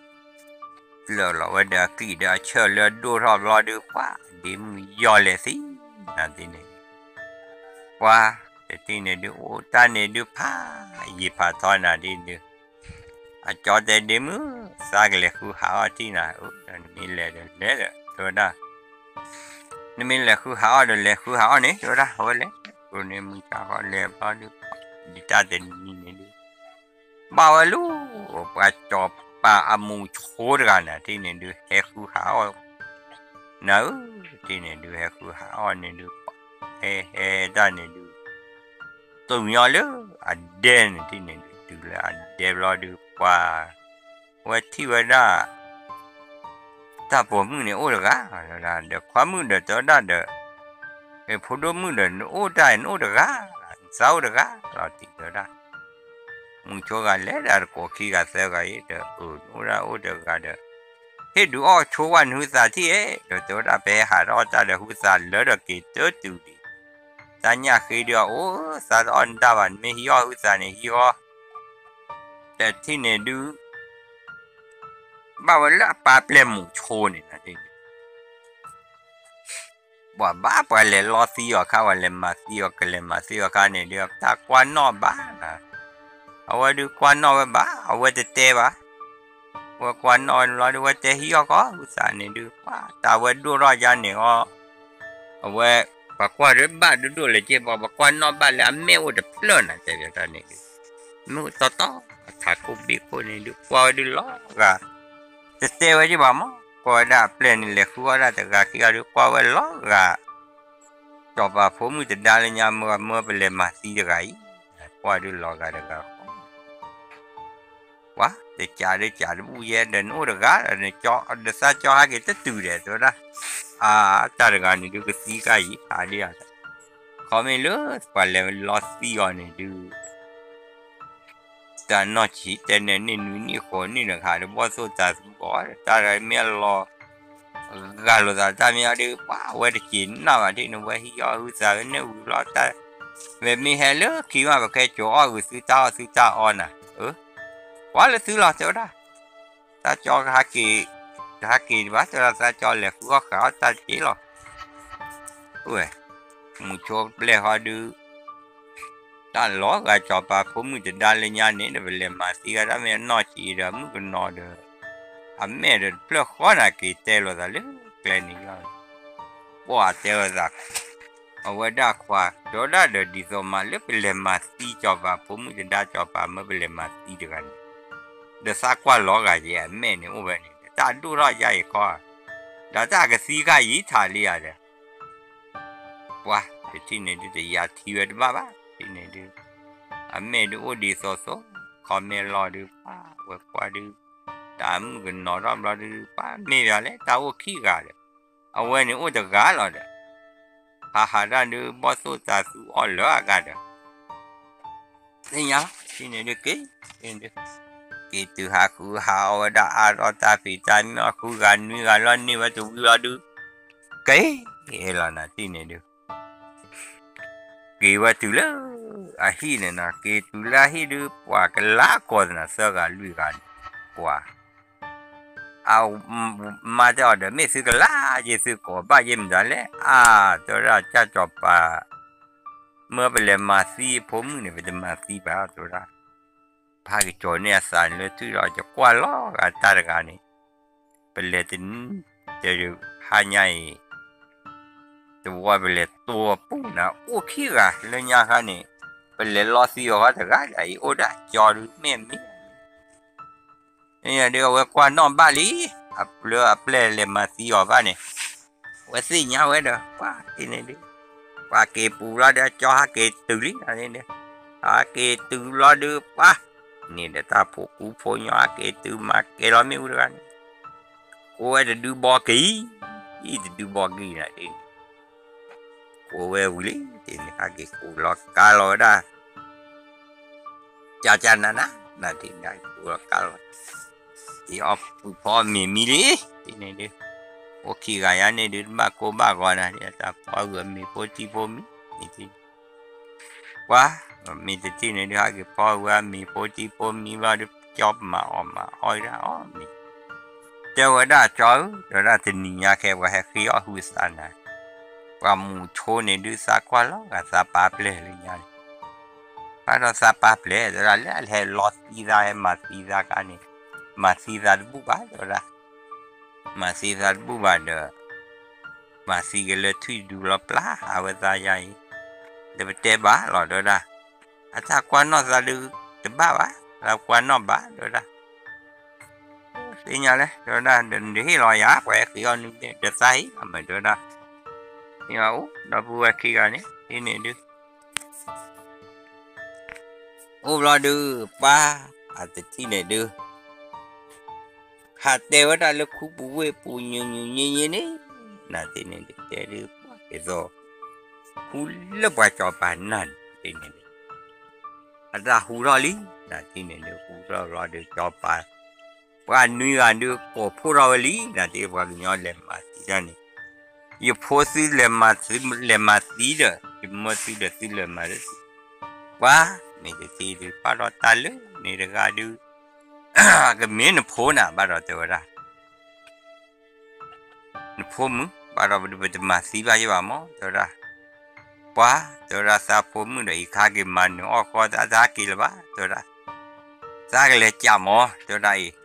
လၢာ်လီၤဝဲဒီးအကံၣ်ဒီးအဆၢၣ်လၢအဒိၣ်ထီၣ်ဘျီဒုး ပှၤဒ့မုၣ်ယီၢ်လဲၤသံ, နၤဒ်န့ၣ် ပှၤတထံၣ်န့ၣ်ဒုး အိၣ်တၢ်န့ၣ်ဒုးဖးယံာ်ဖးထီနၤဒ်န့ၣ်ဒုး, အကၠီတဲဒ့မုၣ်, သးကလဲၤဃုဟးအီၣ်ထံၣ်နၤ, နမ့ၢ်လဲၤဒီးလဲၤဒီး တဲဝဲဒၣ်, နမ့ၢ်လဲၤဃုဟးအီၣ်ဒီးလဲၤဃုဟးအီၣ်န့ၣ် တဲဝဲဒၣ်, အဝဲလဲၤ, ဃုန့ၣ်မုၢ်ဆါဃီလဲၤဘျီဒုး, ဒ်တၢ်တနံၤန့ၣ်ဒုး ဘၣ်ဝဲလူၤ, ပှၤစီၤပၤအမူးဆိတဂၤနၤ တထံၣ်န့ၣ်ဒုး ဟဲဃုဟးအီၣ်, နၤဧၢ, တထံၣ်န့ၣ်ဒုး ဟဲဃုဟးအီၣ်န့ၣ်ဒုး, ဟဲဟဲတၢ်န့ၣ်ဒုး, တုၤညီလၢအဒဲန့ၣ် တထံၣ်န့ၣ်ဒုး တုၤလၢအဒဲဘျီဒုး ပှၤ ဝဲထံၣ်ဝဲဒၣ် တၢ်ပိာ်မုၣ်န့ၣ်အိၣ်တဂၤ, ဒီးခွါမုၣ်ဒီးတဲဝဲဒၣ်ဒီး, ဖိဒိၣ်မုၣ်ဒီး နအိၣ်တၢ်နအိၣ်တဂၤ, နသးအိၣ်တဂၤလီၤတံၢ်တဲဝဲဒၣ်. မုၢ်ဆိဂၤလဲၤဒီးတကိးခံဂၤသၢဂၤအံၤဒီး အၢ နအိၣ်ဒၣ်အိၣ်တဂၤဒီး, ဟ့ၣ်ဒုးအီၣ်ဆိဝဲနဟုသးထံၣ်ဧါ, ဒီးတဲဝဲဒၣ် ပဟဲဟးထီၣ်တၢ်ဒီးဟုသးလၢဒီးက့ၤတတုၤဒံး, တၢ်ညၣ်ဃ့ဒုးအအိၣ်, သးတအီၣ်နတၢ်ဘၣ်, နမ့ၢ်ဟံးအီၣ်ဟုသးန့ၣ်ဟံးအီၣ်, တထံၣ်န့ၣ်ဒုး ဘၣ်ဝဲလၢအပၢ်ပျဲၢ်မုၢ်ဆိန့ၣ်, ပှၤဘၣ်ပှၤလဲၤလီသံအီၤခါ, ပှၤလဲၤမၤသံအီၤ, ကလဲၤမၤသံအီၤခါန့ၣ်ဒုး တၢ်ကွၢ်နီၣ်ဘၣ်နၤ, အဝဲဒုးကွၢ်နီၣ်ဝဲဘၣ်, အဝဲတတဲဘၣ်, ဝဲကွၢ်နီၣ်ဝဲလီၤဒုး ဝဲတဲဟံးအီၣ်ကီးဟုသးန့ၣ်ဒုး ပှၤတၢ်ဝဲဒိၣ်ထီၣ်ယါန့ၣ်အီၤ, အဝဲ ပှၤကွၢ်ဒုးဘၣ်ဒိၣ်ဒိၣ်လၢက့ၢ်ပှၤ, ပှၤကွၢ်နီၣ်ဘၣ်လၢအမဲာ်အိၣ်တဖျၢၣ်နၤ တဲဘၣ်တၢ်န့ၣ်ဒုး, မ့ၣ်အူတီတီ အထးခိၣ်ဘ့ၣ်ခိၣ်န့ၣ်ဒုး ကွၢ်ဝဲဒုးလီၤဂာ်, တတဲဝဲက့ၢ်ဘၣ်မး, ကွၢ်ဝဲဒၣ်အပျဲၢ်န့ၣ် လဲၤဃုအီၣ်ဒၣ်တဂၤခံဂၤဒုး ကွၢ်ဝဲလီၤဂာ်, စီၤပၤဖိမုၣ်တဒါလၢညါ မၢမၢပလဲၤမၤသံတဂၤအံၤ, ကွၢ်ဒုးလီၤဂာ်တဂၤဃီ ပှၤတကးဒုးကးတဘူၣ်ယဲဒီး နအိၣ်တဂၤဒီး နသးကၠီဟဲက့ၤတတုၤဒီး တဲဝဲဒၣ်, အါ တၢ်တဂၤန့ၣ်ဒုးကသံကါယံာ်ထးဒံးဧါ, ခီမ့ၢ်လၢပှၤလဲၤလီသံအီၤန့ၣ်ဒုး တၢ်နီၢ်ဆံးတဲန့ၣ် နံၣ်နွံနံၣ်ဃိးနံၣ်တခါဒီး ဘီၣ်သိၣ်တၤသူအီၤ တၢ်တဂၤမ့ၢ်အလီၤ ဂာ်လိာ်သးတၢ်မ့ၢ်အီၤဒုး ပှၤဝဲတက့ၤနၢ်ဘၣ်ဒ်န့ၣ် ဝဲဟံးအီၣ်ဟုသးဝဲန့ၣ်ဝံၤလီၤတၢ်, ဝဲမ့ၢ်ဟဲလၢခံမး ပခဲကိးအီၣ်ဂုာ်သုတၢ်အီၣ်သုတၢ်အီနၤ, ကွၢ်လၢသုလီၤတဲဝဲဒၣ်, သးကၠီကဟးက့ၤ, ကဟးက့ၤတဘၣ်တဲဝဲဒၣ် သးကၠီလဲၤဃုအီၣ်ဃာ်အီၣ်တၢ်တက့ၢ်လီၤ. ဝဲ, မုၢ်ဆိပျဲၢ်ဃီဒုး တၢ်လီၤဂာ်စီၤပၤဖိမုၣ်တဒါလၢညါန့ၣ်ဒီး ပလဲၤမၤသံဂၤတၢ်မ့ၢ်အနီၢ်ဆံးဒီး မုၣ်ကနီၤဒီး အမဲာ်ဒီးတဖျၢၣ်ဃီနၤက့ၤတဲလိာ်သးလၢကျဲန့ၣ်လီၤ. ပှၤတဲလိာ်သး အဝဲဒၣ်ခွါ တဲဝဲဒၣ်ဒီး ဒ်သိးမးလၢပလဲၤမၤသံစီၤပၤဖိမုၣ်တဒါစီၤပၤမၢပလဲၤမၤသံတဂၤန့ၣ်, ဒီးသးကွၢ်လီၤဂာ်ယဲအမဲာ်န့ၣ်အိၣ်ဝဲန့ၣ် တၢ်ဒိၣ်ထီၣ်ယါယခီဧါ, ဒီးတၢ်ကသံကါယံာ်ထးလံဧါဒီး ပှၤတထံၣ်န့ၣ်ဒုး တယၤထံဝဲတဘၣ်ဘၣ် ထံၣ်န့ၣ်ဒုး အမဲာ်ဒုးအိၣ်ဒ်သိးသိး ခီမ့ၢ်လီၤဒုး ပှၤဝဲကွၢ်ဒုး တၢ်မုၣ်ကနီၤထီၣ်ဘျီဒုး ပှၤမ့ၢ်ယၤလဲၣ် တၢ်အိၣ်ခံဂၤဒီး အဝဲန့ၣ်အိၣ်တဂၤလီၤဒီး ဟးဟးတၢ်ဒုး ဘီၣ်သိၣ်တၤသူအီၣ်လၢအဂၤဒီး သ့ၣ်ညါလီၤ ထံၣ်န့ၣ်ဒုးက့ၤ က့ၤတုၤဟးဃုဟးအီၣ်ဝဲဒၣ်အါထီၣ်တၢ်ဖံးတၢ်မၤအီၣ်ဃုဂၤနွံဂၤလီၤန့ၢ်ဝဲတဝံၤလီၤဒုး က့ၤလီၤနၤ ထံၣ်န့ၣ်ဒုး က့ၤဝဲတုၤလၢ အဟံၣ်န့ၣ်နီၤ က့ၤတုၤလၢအဟံၣ်ဒုး ပှၤကလါကီၢ်သနၤသၢဂၤလွံၢ်ဂၤန့ၣ် ပှၤ အမါတဲအီၤဒီး မ့ၢ်သုကလါယ့ၢ်သုကိးဘၣ်ယ့ၢ်မတၤလဲၣ် အါ တဲဝဲဒၣ် ကၢ်စီၤပၤ မၢပလဲၤမၤသံဖိမုၣ်န့ၣ် ပတမၤသံဘၣ် တဲဝဲဒၣ် ဖးကစီၤန့ၢ်အသးန့ၣ်လၢထံၣ်ဒီး ယကွၢ်လီၤဂာ်တၢ်တဂၤန့ၣ် ပလဲၤတနံၤ တဲ ဟါညါအံၤ တဝီပလဲၤတိၢ်ပူၤနၤ အိၣ်ခံဂၤလၢညါခါန့ၣ် ပလဲၤလီသံအီၤခီတဂၤ ယၤအံၤအိၣ်ဒၣ်ကၠီဒုး မ့ၢ်မ့ၢ် ဒုးအဝဲကွၢ်နီၣ်ဘၣ်လံ အပျၢ်အပျဲၢ်လဲၤမၤသံအီၤဘၣ်န့ၣ် အဝဲသ့ၣ်ညါဝဲဒီး ပှၤသ့ၣ်န့ၣ်ဒုး ပှၤက့ၤပူၤလီၤဒီး ကၠီဟးက့ၤတုၤလံ န့ၣ်ဒုး ဟးက့ၤတုၤလီၤဒုး ပှၤ န့ၣ်ဒီးတၢ်ဖိကူဖိညီဟးက့ၤတုၤမၤကဲလီၤမ့ၣ်အူတဂၤန့ၣ် ကိးဝဲတဒုဘီကံၤ အံၤတဒုဘီကံၤနၤဒ်န့ၣ် ကိးဝဲဝံၤလံ ဒ်န့ၣ် ဟဲက့ၤကိးလီၤကါလီၤဝဲဒၣ် ကၠၢ်ကၠၢ်နးနး နၤဒ်န့ၣ် ဟဲက့ၤကိးလီၤကါလီၤ အီၣ်ပုၢ်ဖီမ့ၤမံလံ ဒ်န့ၣ်ဒုး အိၣ်ခံဂၤယါန့ၣ်ဒုး တဘၣ်ကိၢ်ဘၣ်ဂီၤနၤ တၢ်ဖီဂုာ်အမ့ၤဖိတံၢ်ဖိမံၤ န့ၣ်ဒုး ပှၤ မ့ၢ်တထံၣ်န့ၣ်ဒုး ဟဲက့ၤဖီဝဲအမ့ၤဖိတံၢ်ဖိမံၤဘျီဒုး ကၠီပမၤအီၣ်မၤအီဒၣ်အီၣ်မ့ၤ တဲဝဲဒၣ်ကၠီဧၢ တဲဝဲဒၣ်တနံၤညါခဲ ပှၤဟဲဃ့အီၣ်ဟုသးနၤ ပှၤမုၢ်ဆိန့ၣ်ဒုး သးကွၢ်လီၤဂာ်သးပာ်ပျဲၢ်လၢညါန့ၣ် ဖးဒီးသးပာ်ပျဲၢ် တဲဝဲဒၣ်လၢအဟဲလီသံသး ဟဲမၤသံသးခါန့ၣ် မၤသံသးတဘူၣ်ဘၣ် တဲဝဲဒၣ် မၤသံသးတဘူၣ်ဘၣ်ဒီး မၤသံက့ၤလၢထွံၣ်ဒုးလီၤပျၢ် အဝဲသးယါအံၤ ဒီးပတဲဘၣ်လီၤ တဲဝဲဒၣ် အတၢ်ကွၢ်နီၣ်သးဒုးတဘၣ်ဘၣ် သးကွၢ်နီၣ်ဘၣ် တဲဝဲဒၣ် သ့ၣ်ညါလဲၣ် တဲဝဲဒၣ် ဒီးနဟ့ၣ်လီၤယၤ ပှၤဟဲဃ့အီၣ်နုၢ်န့ၣ် ဒီးသးဟ့ၣ်လီၤမး တဲဝဲဒၣ် သ့ၣ်ညါအိၣ် ဒီပုၢ်ဝဲၢ်ခံဂၤန့ၣ် ဒ်န့ၣ်ဒုး အိၣ်ဘျီဒုး ပှၤ အတထံၣ်န့ၣ်ဒုး ဟးတဲဝဲဒၣ်လၢခူပူၤဝ့ၢ်ပူၤညူညူည့ည့န့ၣ်, နၤတထံၣ်န့ၣ်ဒုးတဲဒုးပှၤက့ၤသိး ခူလၢပှၤစီၤပၤနၢ်န့ၣ်တထံၣ်န့ၣ်ဒုး အတၢ်ဟူထီၣ်လံ, နၤတထံၣ်န့ၣ်ဒုးဟူထီၣ်ဘျီဒုးစီၤပၤ ပှၤနွံဂၤဒုးကိးဖှိၣ်ထီၣ်ဝဲလံ, နၤတထံၣ်ပှၤကညီလဲၤမၤသံတၢ်န့ၣ်, ယဖိသုလဲၤမၤသံ, လဲၤမၤသံဒီး ယမၢသုဒီးသုလဲၤမၤသံ, ပှၤမ့ၢ်တထံၣ်ဒုးဘၣ်ဒီးတၢ်လၢန့ၣ်တဂၤဒုး ကမ့ၢ်နဖိနၤ ဘၣ်ဒီးတဲဝဲဒၣ် နဖိမုၣ် ဘၣ်ဒီးပတမၤသံဘၣ်ယဘၣ်မး တဲဝဲဒၣ်, ပှၤ တဲဝဲဒၣ်သးဖိမုၣ်ဒီး အံၤခါက့ၤမၤနၢၤအီၣ်ဃီသး သးက့ၤလၢၤဘၣ် တဲဝဲဒၣ်, သးကလဲၤကးမး တဲဝဲဒၣ်အံၤ,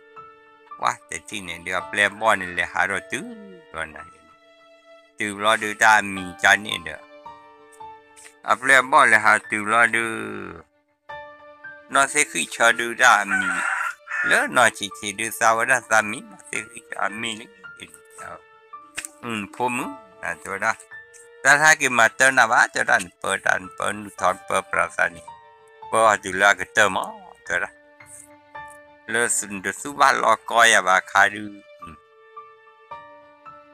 ပှၤတထံၣ်န့ၣ်ဒုး အပျဲၢ်အဘီၣ်န့ၣ်လဲၤဟးဒီးတုၤ, တဲဝဲဒၣ်, တုၤဘျီဒုးတၢ်အမံၤကန့ၣ်ဒီး အပျဲၢ်အဘီၣ်လဲၤဟးတုၤဘျီဒုး နီၢ်သ့ၣ်ဃံၣ်ဆၢဒုးတၢ်အမံၤ, လၢနီၢ်ဆံးဆံးဒုးသးဝဲဒၣ်သးမံၤ နီၢ်သ့ၣ်ဃံၣ်ဆၢအမံၤလံ, ဖိမုၣ် တဲဝဲဒၣ်, တၢ်တဟဲက့ၤမၤတၢ်နၤဘၣ် တဲဝဲဒၣ် နပၢတၢ်နပၢနုၢ်ထီနပၢပြးသးန့ၣ်, ပၢအီၤတုၤလၢအကတၢၢ်မး တဲဝဲဒၣ်, လၢနတသူၣ်ဘၣ်လီၤကီယၤဘၣ်ခါဒုး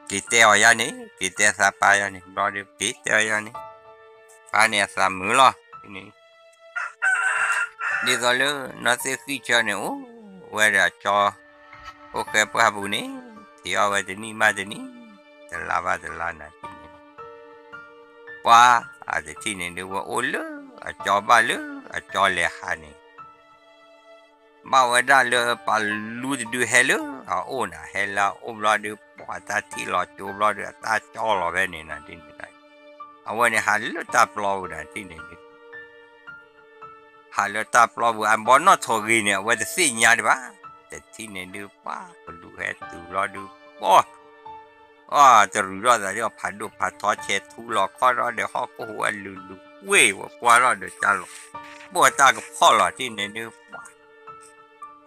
က့ၤတဲအီၤယၤန့ၣ် က့ၤတဲသးပၢ်ယၤန့ၣ် ဘျီဒုး က့ၤတဲအီၤယၤန့ၣ်, ပၢ်န့ၣ်အသးမုာ်လီၤန့ၣ်, ဒ်သိးလၢနီၢ်သ့ၣ်ဃံၣ်ဆၢန့ၣ် အိၣ်ဝဲဒီးအကၠီ, အိၣ်ဃဲပှၢ်ပူၤန့ၣ် ထံၣ်အီၣ်ဝဲတနံၣ်ဘၣ်တနံၣ်, တလါဘၣ်တလါနၤတထံၣ်န့ၣ်, ပှၤအတထံၣ်န့ၣ်ဒုး ဝဲအိၣ်လၢအကၠီဘၣ်လၢအကၠီလဲၤဟးန့ၣ် ဘၣ်ဝဲဒၣ်လၢပလူတဒုဟဲလၢအအိၣ်နၤ ဟဲလၢအအိၣ်ဘျီဒုး ပှၤတၢ်ထံၣ်လီၤကၠိဘျီဒုး အတၢ်ကၠီလီၤဖဲန့ၣ်နၤတထံၣ်န့ၣ်, အဝဲန့ၣ်ဟးလၢတၢ်ပျီပူၤနၤတထံၣ်န့ၣ်ဒုး ဟးလၢတၢ်ပျီပူၤ အဘီနီၣ်ထိးဂ့ၤန့ၣ် အဝဲတသ့ၣ်ညါဒံးဘၣ်, တထံၣ်န့ၣ်ဒုး ပှၤပလူဟဲတုၤဘျီဒုး ပှၤ အတရူးထီၣ်သးဒ်အီၤ ဖးဒိၣ်ဖးထီဆဲးထူလီၤခီထီၣ်ဒီး ဟီၣ်ခိၣ်ဟူးဝဲလူၤလူၤဝ့ၢ်ဝဲကွၢ်ထီၣ်ဒီးတၢ်လီၤ, ဘိၣ်အတၢ်ကဖီၣ်လီၤတထံၣ်န့ၣ်ဒုး ပှၤ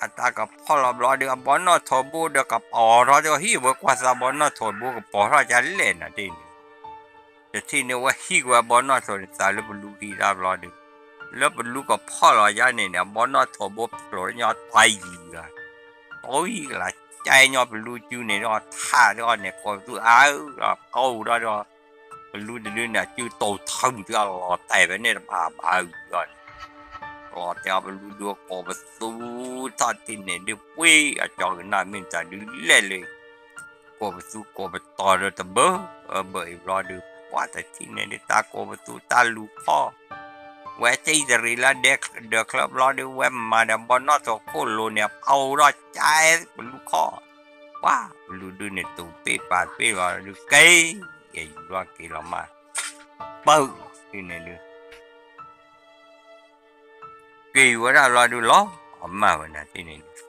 အတၢ်ကဖီၣ်လီၤဘျီဒုး အဘီနီၣ်ထိးဘိဒီးကပီၤထီၣ်ဒုး ဟံၣ်ဝဲကွၢ်သးဘီနီၣ်ထိးဘိကပီၤထီၣ်ကလဲၣ်နၤတထံၣ်န့ၣ်, တထံၣ်န့ၣ်ဝဲဟံၣ်ဝဲအဘီနီၣ်ထိးန့ၣ် သးလၢပလူဟံၣ်တၢ်ဘျီဒုး, လၢပလူကဖီၣ်လီၤယါန့ၣ်န့ၣ် အဘီနီၣ်ထိးဘိဖျိးညီတယံၤဂၤ တယံၤကလး ကဲညီပလူစုန့ၣ်ဒီးထးဒီးန့ၣ် ကိးပသူအါအါဒီး ပလူတဒုန့ၣ် အစုတိာ်ထၢမုၢ်ဒီးလီၤတဲာ်ဖဲန့ၣ်တဘၣ်ဘၣ်အုးဒီးန့ၣ်, လီၤတဲာ်အီၤပလူဒုးကိးပသူထီၣ်တထံၣ်န့ၣ်ဒုး ပှ့ၤအကၠီကနၣ်မ့ၢ်တၢ်ဒုးလဲၣ်လၢ ကိးပသူကိးပတီၤဒီးတဘၢအဘၢအံၤဘျီဒုး ပှၤတထံၣ်န့ၣ်ဒုး တၢ်ကိးပသူတၢ်လူၤဖီၣ် ဝဲတံၢ်တရံးလၢဒၢးချၢဘျီဒုး ဝဲမၤဒီးဘီနီၣ်ထိးခိၣ်လိၤန့ၣ် အဖီၣ်ဒီးကဲပလူခီၣ်, ပှၤပလူဒုးန့ၣ် တူၢ်ပ့ၢ်ပာ်ပ့ၢ်လီၤဒုး က့ၤ က့ၤယူၤလီၤက့ၤလီၤမၢ် ပၢၢ်တထံၣ်န့ၣ်ဒုး က့ၤယူၤဝဲဒၣ်လီၤဒုးလီၤ အီၤမၢ်ဝဲနၤတထံၣ်န့ၣ်ဒုး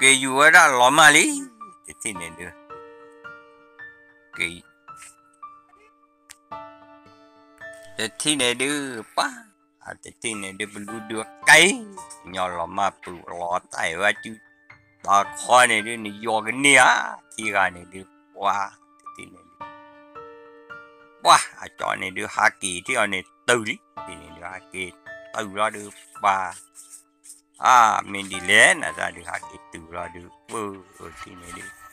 က့ၤယူၤဝဲဒၣ်လီၤမၢ်လံ တထံၣ်န့ၣ်ဒုး က့ၤ တထံၣ်န့ၣ်ဒုး ပှၤ တထံၣ်န့ၣ်ဒုး ပလူဒုးကဲ ညီလီၤမၢ်ပုၢ်လီၤတဲာ်ဝဲစု တခီန့ၣ်ဒုး နယီၤကန့ၢ်ဧါ ခံဂၤန့ၣ်ဒုး ပှၤ တထံၣ်န့ၣ်ဒုး ပှၤ အကၠီန့ၣ်ဒုး ဟးက့ၤထံၣ်အီၤန့ၣ်တုၤလံ တထံၣ်န့ၣ်ဒုး ဟးက့ၤတုၤလီၤဒုး ပှၤ အါ မ့ၢ်ဒ်လဲၣ်နတၢ်ဒုး ဟးက့ၤတုၤလီၤဒုး ပၢၢ် တထံၣ်န့ၣ်ဒုး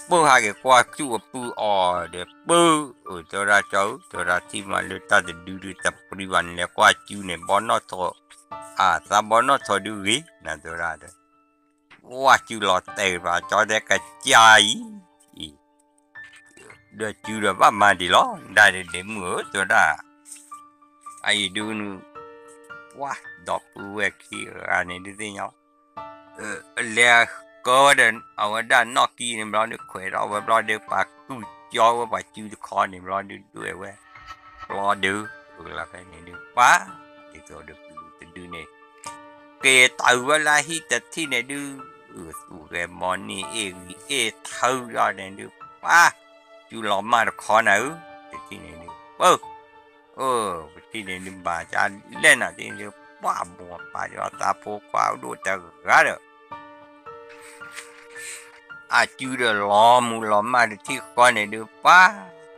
ပၢၢ်ဟးက့ၤကွၢ်စူၣ်အပုၢ်အီၤဒီး ပၢၢ် တဲဝဲဒၣ်ကၠီဧၢ တဲဝဲဒၣ်ထံၣ်မးလၢတၢ်တဒုဒုးတပျံၤဘၣ်န့ၣ် လဲၤကွၢ်စူၣ်န့ၣ် ဘီနီၣ်ထိး အါ သးဘီနီၣ်ထိးဒုးဂ့ၤ နတဲဝဲဒၣ်ဒီး ကွၢ်စူၣ်လီၤတဲာ်ဘၣ် ကၠီတဲကစၢ်အံၤ အံၤ ဒီးစူၣ်ဒီးဘၣ်မၤဒံးလီၤ ဒၣ်ဒဲးဒဲးမုၢ်ဧၢ တဲဝဲဒၣ် အအံၤဒုးနုၤ ပှၤ ဒီပုၢ်ဝဲၢ်ခံဂၤန့ၣ်ဒုးသ့ၣ်ညါ လဲၤကၢဝဲဒီး အဝဲဒၣ်နီၣ်ကံန့ၣ်ဘျီဒုး ခွဲးထီၣ်ဝဲဘျီဒုး ပာ်ကူၣ်ကၠီဝဲပှၤစုတခီန့ၣ်ဘျီဒုး ဒွဲၣ်ဝဲ ဘျီဒုး လီၤဖဲန့ၣ်ဒုး ပှၤ ဒ်သိးဒီးပလူတဒုန့ၣ် က့ၤတုၤဝဲလၢဟံၣ်တထံၣ်န့ၣ်ဒုး သူၣ်ဂဲၤမီၤန့ၢ်အ့ၣ်ဂံၢ်အ့ၣ်ထၢဒီးန့ၣ်ဒုး ပှၤ စုလီၤမၢ်တခီနၤဧၢ တထံၣ်န့ၣ်ဒုး ပၢၢ် အိ ပထံၣ်န့ၣ်ဒုး မၤကလဲၣ်နၤတထံၣ်န့ၣ်ဒုး ပှၤမိၢ်ပၢ်ဒီးသးဖိခွါဒိၣ်တဂၤဒီး အစုဒီးလီၤမုၢ်လီၤမၢ်တထံၣ်ဃီန့ၣ်ဒုး ပှၤ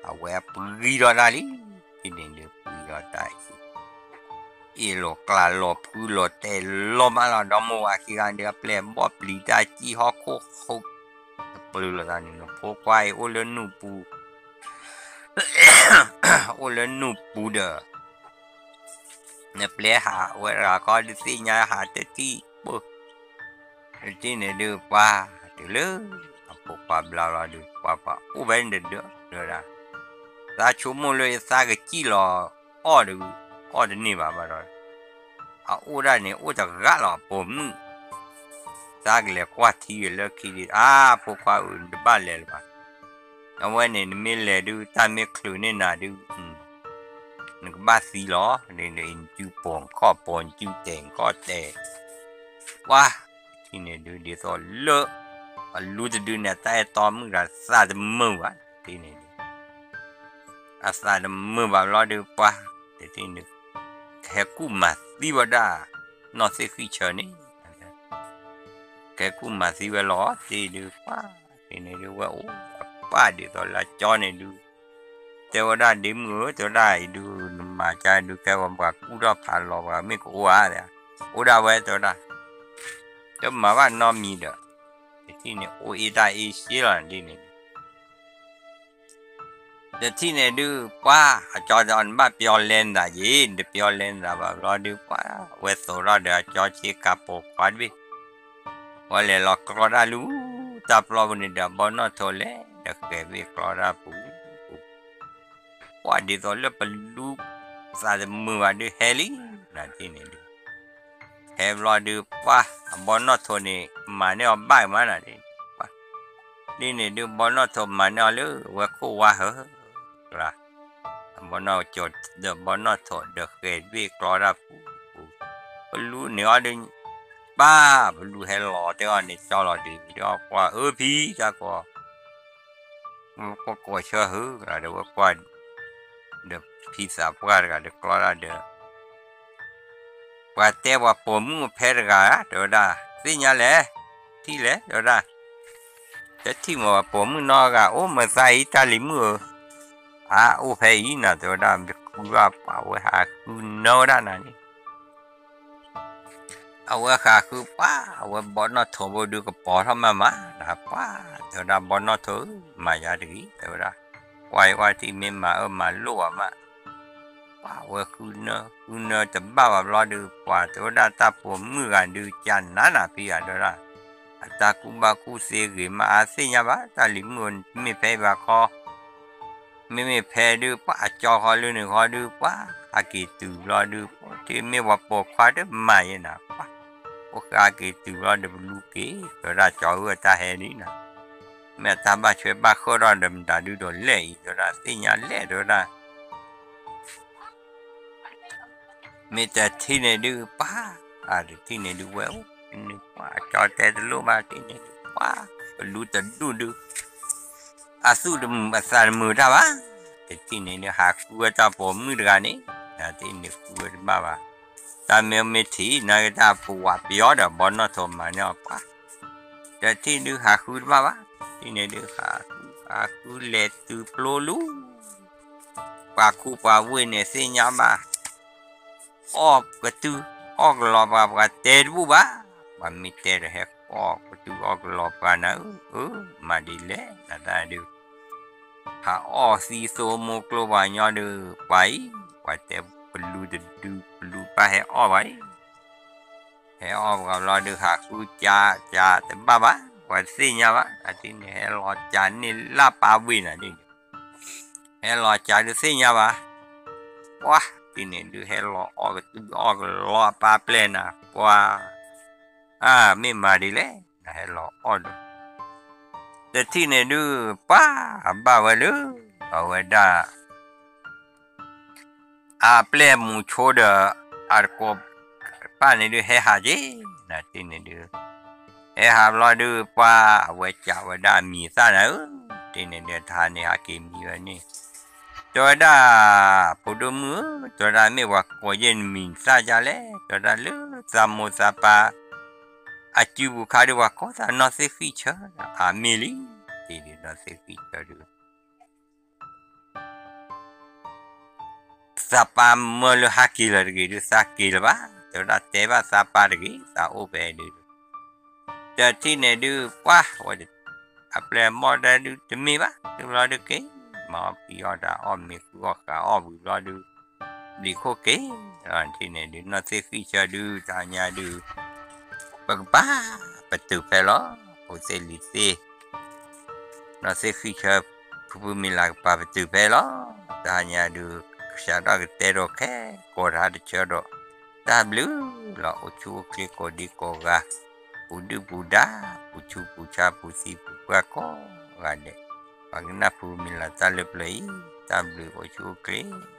အဝဲပှံၤထီၣ်တၢ်လံ တထံၣ်န့ၣ်ဒုး ပှံၤထီၣ်တၢ်အံၤ အ့ၣ်လိာ်ကျးလိာ်ဖုလိာ်တဲာ်လီၤမးလီၤ ဒီမိၢ်ဝၤခံဂၤဒုး အပျဲၢ်ဘီၣ်ပျံၤတၢ်စံၣ်ဟီၣ်ခိၣ်ဟူး တပျုၤလိာ်သးန့ၣ် ဖိခွါအံၤအိၣ်လၢနူၢ်ပူၤ အိၣ်လၢနူၢ်ပူၤဒီး နပျဲဟးဝဲတဂၤခီဒုးသ့ၣ်ညါဟးတထံၣ်ပၢၢ် တထံၣ်န့ၣ်ဒုးပှၤ တုၤလၢ အဖိခွါဘျါလီၤဒုး ပှၤပှၤအိၣ်ဖဲန့ၣ်တဒၢ တဲဝဲဒၣ် သးဆိကမိၣ်လၢယသးကစံၣ်လီၤ အီၣ်ဒုး အီၣ်တန့ၢ်ဘၣ်ဘၣ်ဒီး အအိၣ်ဒၣ်န့ၣ် အိၣ်တဂၤလီၤ ပိာ်မုၣ် သးကလဲၤကွၢ်ထံဂ့ၤလၢခံဒံး အါ ဖိခွါဧၢ နတဘၣ်လဲၤလၢၤဘၣ် အဝဲန့ၣ် နမ့ၢ်လဲၤဒုး တၢ်မ့ၢ်ချုးန့ၢ်နၤဒုး နကဘၣ်သံလီၤ နစုပိာ်နခီၣ်ပိာ် နစုတဲာ်နခီၣ်တဲာ် ပှၤ တထံၣ်န့ၣ်ဒုး ဒ်သိးလၢ အလူတဒုန့ၣ် အတၢ်အဲၣ်တီမုၣ်တဂၤ သးတမုာ်ဘၣ် တထံၣ်န့ၣ်ဒုး အသးတမုာ်ဘၣ်ဘျီဒုး ပှၤ တထံၣ်န့ၣ် ကဟဲကူၣ်မၤသံဝဲဒၣ် နီၢ်သ့ၣ်ဃံၣ်ဆၢန့ၣ် ကဟဲကူၣ်မၤသံဝဲလီၤ တထံၣ်ဒုး ပှၤ တထံၣ်န့ၣ်ဒုး ဝဲအိၣ်အပၢ်ဒ်သိးလၢအကၠီန့ၣ်ဒုး တဲဝဲဒၣ် ဒ့မုၣ်ဧၢ တဲဝဲဒၣ် အံၤဒုး နမၤကါဒုး ကဲဝဲပှၤကူၣ်ထီၣ်ဖးလီၤ ပှၤမ့ၢ်ကအိၣ်ဧါ အိၣ်ဒၣ်ဝဲ တဲဝဲဒၣ် တမၤဘၣ်နီတမံၤဒီး တထံၣ်န့ၣ် အိၣ်အ့ၣ်တၢ်အ့ၣ်စ့လီၤ ဒ်န့ၣ်ဒုး တထံၣ်န့ၣ်ဒုး ပှၤ အကၠီတဲအီၤ နဘၣ်ပျီလဲနသးယ့ၤ နတပျီလဲနသးဘၣ်ဘျီဒုး ပှၤ ဝဲသိးထီၣ်ဒီးအကၠီဆ့ကၤပိာ်ခွါတဘ့ၣ် ဝဲလဲၤလီၤကြီတၢ်လၢ တၢ်ပျီပူၤန့ၣ်ဒီး ဘီနီၣ်ထိးလဲၤဒီးဃဲၤဘ့ၣ်ကြီတၢ်ပူၤ ပှၤဒ်သိးလၢပလူ သးတမုာ်ဘၣ်ဒုးဟဲလံ နထံၣ်န့ၣ်ဒုး ဟဲဘျီဒုး ပှၤ အဘီနီၣ်ထိးန့ၣ် မၤန့ၢ်အီၤဘၣ်မးနၤ ဒ်န့ၣ်ဒုး ဘီနီၣ်ထိးမၤန့ၢ်အီၤလၢ ဝဲခိၣ်ဝါဟၢ ကျါ အဘီနီၣ်ထိးဒီး ဘီနီၣ်ထိးဒီးဃဲၤဘ့ၣ်ကြီတၢ်ပူၤ ပလူန့ၣ်အီၤဒုး ပှၤ ပလူဟဲလီၤတဲအီၤန့ၣ် ကၠီလီၤဒုး ဒီးပှၤအၢဖံတၢ်ကီ ကွၢ်ကိးဆၢဟၢ ဒီးဝဲကွၢ် ဒီးဖံသးပှၢ်တဂၤဒီးကြီတၢ်ဒီး ပှၤတဲပှၤပိာ်မုၣ်ဖဲတဂၤ တဲဝဲဒၣ် သ့ၣ်ညါလဲၣ် ထံၣ်လဲၣ် တဲဝဲဒၣ် တထံၣ်မ့ၢ်ပှၤပိာ်မုၣ်နီတဂၤ အိၣ်မၤသးအံၤ တၢ်လံၤမုၣ်ဧၢ အါ အိၣ်ဖဲအံၤနၤ တဲဝဲဒၣ် မ့ၢ်ဃုဘၣ်ပှၤဝဲဟးဃုနၢဝဲဒၣ်နၤန့ၣ် အဝဲဃးဃုပှၤ အဝဲဘီနီၣ်ထိးဘိဒုးကပီၤထီၣ်မးမး နပှၤ တဲဝဲဒၣ် ဘီနီၣ်ထိးဧၢ မၤယၤတဂ့ၤ တဲဝဲဒၣ် ကွၢ်အံၤကွၢ်ထံၣ် မ့ၢ်မၤအၢမၤလိၣ်ဘၣ်မး ပှၤဝဲဃုနၢ ဃုနၢတဘၣ်ဘၣ်ဘျီဒုး ပှၤတဲဝဲဒၣ်တၢ်ပိာ်မုၣ်ဂၤဒုး ကနၤနၤဖံဂၤတဲဝဲဒၣ် အတၢ်ကူၣ်ဘၣ်ကူၣ်သ့ဂ့ၤမး အါသ့ၣ်ညါဘၣ် တၢ်လံၤမုၣ်ဧၢ မ့မ့ၢ်ဖဲအံၤဘၣ်ခီ မ့မ့ၢ်ဖဲဒုး ပှၤအကၠီဃီလၢန့ၣ်ဃီဒုး ပှၤဟးက့ၤတုၤဘျီဒုး ပှၤထံၣ်မ့ၢ်ပှၤပိာ်ခွါတမၤယဲနၤ ပှၤ အိၣ်ဃးက့ၤတုၤဘျီဒီးပလူက့ၤ တဲဝဲဒၣ်ကၠီဧၢ အတၢ်ဟဲလံနၤ မ့ၢ်အတၢ်ဘၣ်ဆွဲဘၣ်ဃၢၣ်ထီၣ်ဒီးမတၤဒုးဒီးလဲၣ်အံၤ တဲဝဲဒၣ်သ့ၣ်ညါလဲၣ် တဲဝဲဒၣ် မ့ၢ်တထံၣ်န့ၣ်ဒုး ပှၤ အတထံၣ်န့ၣ်ဒုး ဝဲအိၣ်န့ၣ် ပှၤကၠီတဲတလိၣ်ဘၣ် တထံၣ်န့ၣ်ဒုး ပှၤ ပလူတဒူၣ်ဒုး အသူၣ်တမုာ်အသးတမုာ်တၢ်ဘၣ် တထံၣ်န့ၣ်ဒုး ဟးဃုဝဲတၢ်ပိာ်မုၣ်တဂၤန့ၣ် တထံၣ်န့ၣ်ဃုဝဲတဘၣ်ဘၣ် တၢ်မ့ၢ်မ့ၢ်ထံၣ် နာ်က့တၢ်ပဝးပယီၤဒီး ဘီနီၣ်ထိးမၤန့ၢ်အီၤပှၤ တထံၣ်ဒုး ဟးဃုတဘၣ်ဘၣ် တထံၣ်န့ၣ်ဒုး ဟးဃု ဟးဃုလဲၤတုၤပျိလူၤ ပှၤခူပှၤဝ့ၢ်န့ၣ်သ့ၣ်ညါဘၣ် အီၣ်ကတုၢ် အီၣ်ကလီၤပှၤ ပှၤတဲတဘူၣ်ဘၣ် ပှၤမ့ၢ်တဲဒီးဟဲအီၣ်ကတုၢ်အီၣ်ကလီၤပှၤနၤဧၢ အၢ မၤဒ်လဲၣ်နတၢ်ဒုး ဟးအီၣ်သံသိမိၢ်ကျိပှၤကညီဒုး ပှၤအံၤ ပှၤတဲပလူတဒု ပလူပၢ်ဟဲအီၣ်ပှၤအံၤ ဟဲအီၣ်ပှၤဘျီဒုး ဟးဃုကးကးတဘၣ်ဘၣ် ပှၤတသ့ၣ်ညါဘၣ် အထံၣ်န့ၣ် ဟဲလီၤကးန့ၢ်လၢပၢ်ဝ့ၢ်နၤဒ်န့ၣ် ဟဲလီၤကးဒုးသ့ၣ်ညါဘၣ် ပှၤ ထံၣ်န့ၣ်ဒုး ဟဲလီၤအီၣ်ကတုၢ်အီၣ်ကလီၤအပၢ်ပျဲၢ်နၤ ပှၤ အၢ မ့ၢ်မၤဒ်လဲၣ် နဟဲလီၤအီၣ်ဒီး တထံၣ်န့ၣ်ဒုး ပှၤ ဘၣ်ဝဲလၢ အဝဲဒၣ် အပျဲၢ်မူဆိဒီး အတကိးပၢ်န့ၣ်ဒုး ဟဲဟးက့ၤ နထံၣ်န့ၣ်ဒုး ဟဲဟးဘျီဒုး ပှၤ အဝဲကးဝဲဒၣ်အမံၤအသၣ်နၤဧၢ တထံၣ်န့ၣ်ဒုး တဟါန့ၣ်ဟးက့ၤမံဝဲန့ၣ် တဲဝဲဒၣ် ဖိဒိၣ်မုၣ်ဧၢ တဲဝဲဒၣ် မ့ၢ်ပှၤကိးယဲၢ်နမံၤနသၣ်ဒ်လဲၣ် တဲဝဲဒၣ်လၢသးမိၢ်သးပၢ် အစုပူၤခါဒုး ပှၤကိးသးနီၢ်သ့ၣ်ဃံၣ်ဆၢ အမ့ၢ်လံ တထံၣ်ဒုးနီၢ်သ့ၣ်ဃံၣ်ဆၢဒုး သးပၢ်မၢလၢဟးက့ၤလီၤတဂ့ၤဒုး သးက့ၤလၢၤဘၣ်, တဲဝဲဒၣ်တဲဘၣ်သးပၢ်တဂ့ၤ သးအိၣ်ဖဲဒုး, တထံၣ်န့ၣ်ဒုး ပှၢ်ဝဲ အပျဲၢ်အမီၢ်တၢ်ဒုးတမ့ၢ်ဘၣ်, တုၤဘျီဒုးက့ၤ မၤအီၣ်ဖံးအီၣ်တၢ်အီၣ်မ့ၤဃုအီၣ်ဃးအီၣ်ဝံၤဘျီဒုး ဘျံးခိၣ်က့ၤ, ထံၣ်န့ၣ်ဒုး နီၢ်သ့ၣ်ဃံၣ်ဆၢဒုး တဟါညါဒုး ပကပာ်ပတုာ်ဖဲလီၤ, အိၣ်သ့ၣ်လံၤသ့ၣ် နီၢ်သ့ၣ်ဃံၣ်ဆၢ ဖုဖုမံၤလၤကပာ်ပတုာ်ဖဲလီၤ, တဟါညါဒုး ကစၢ်ဒၣ်ကတဲဒီးခဲကိးတဟါတဆၢဒီး တၢ်ဘျုးလီၤ အိၣ်ဆူၣ်အိၣ်ချ့ကိးဒံကိးဂၤ, ပူၤဒုၣ်ပူၤဒါ, ပူၤဆူးပူၤဆါ ပူၤသံပူၤပှၢ်ကိးဂၤဒဲး, ပှၤကနၣ်ဖုမံၤလၤတၢ်လၢပျၢၤအံၤ, တၢ်ဘျုးအိၣ်ဆူၣ်အိၣ်ချ့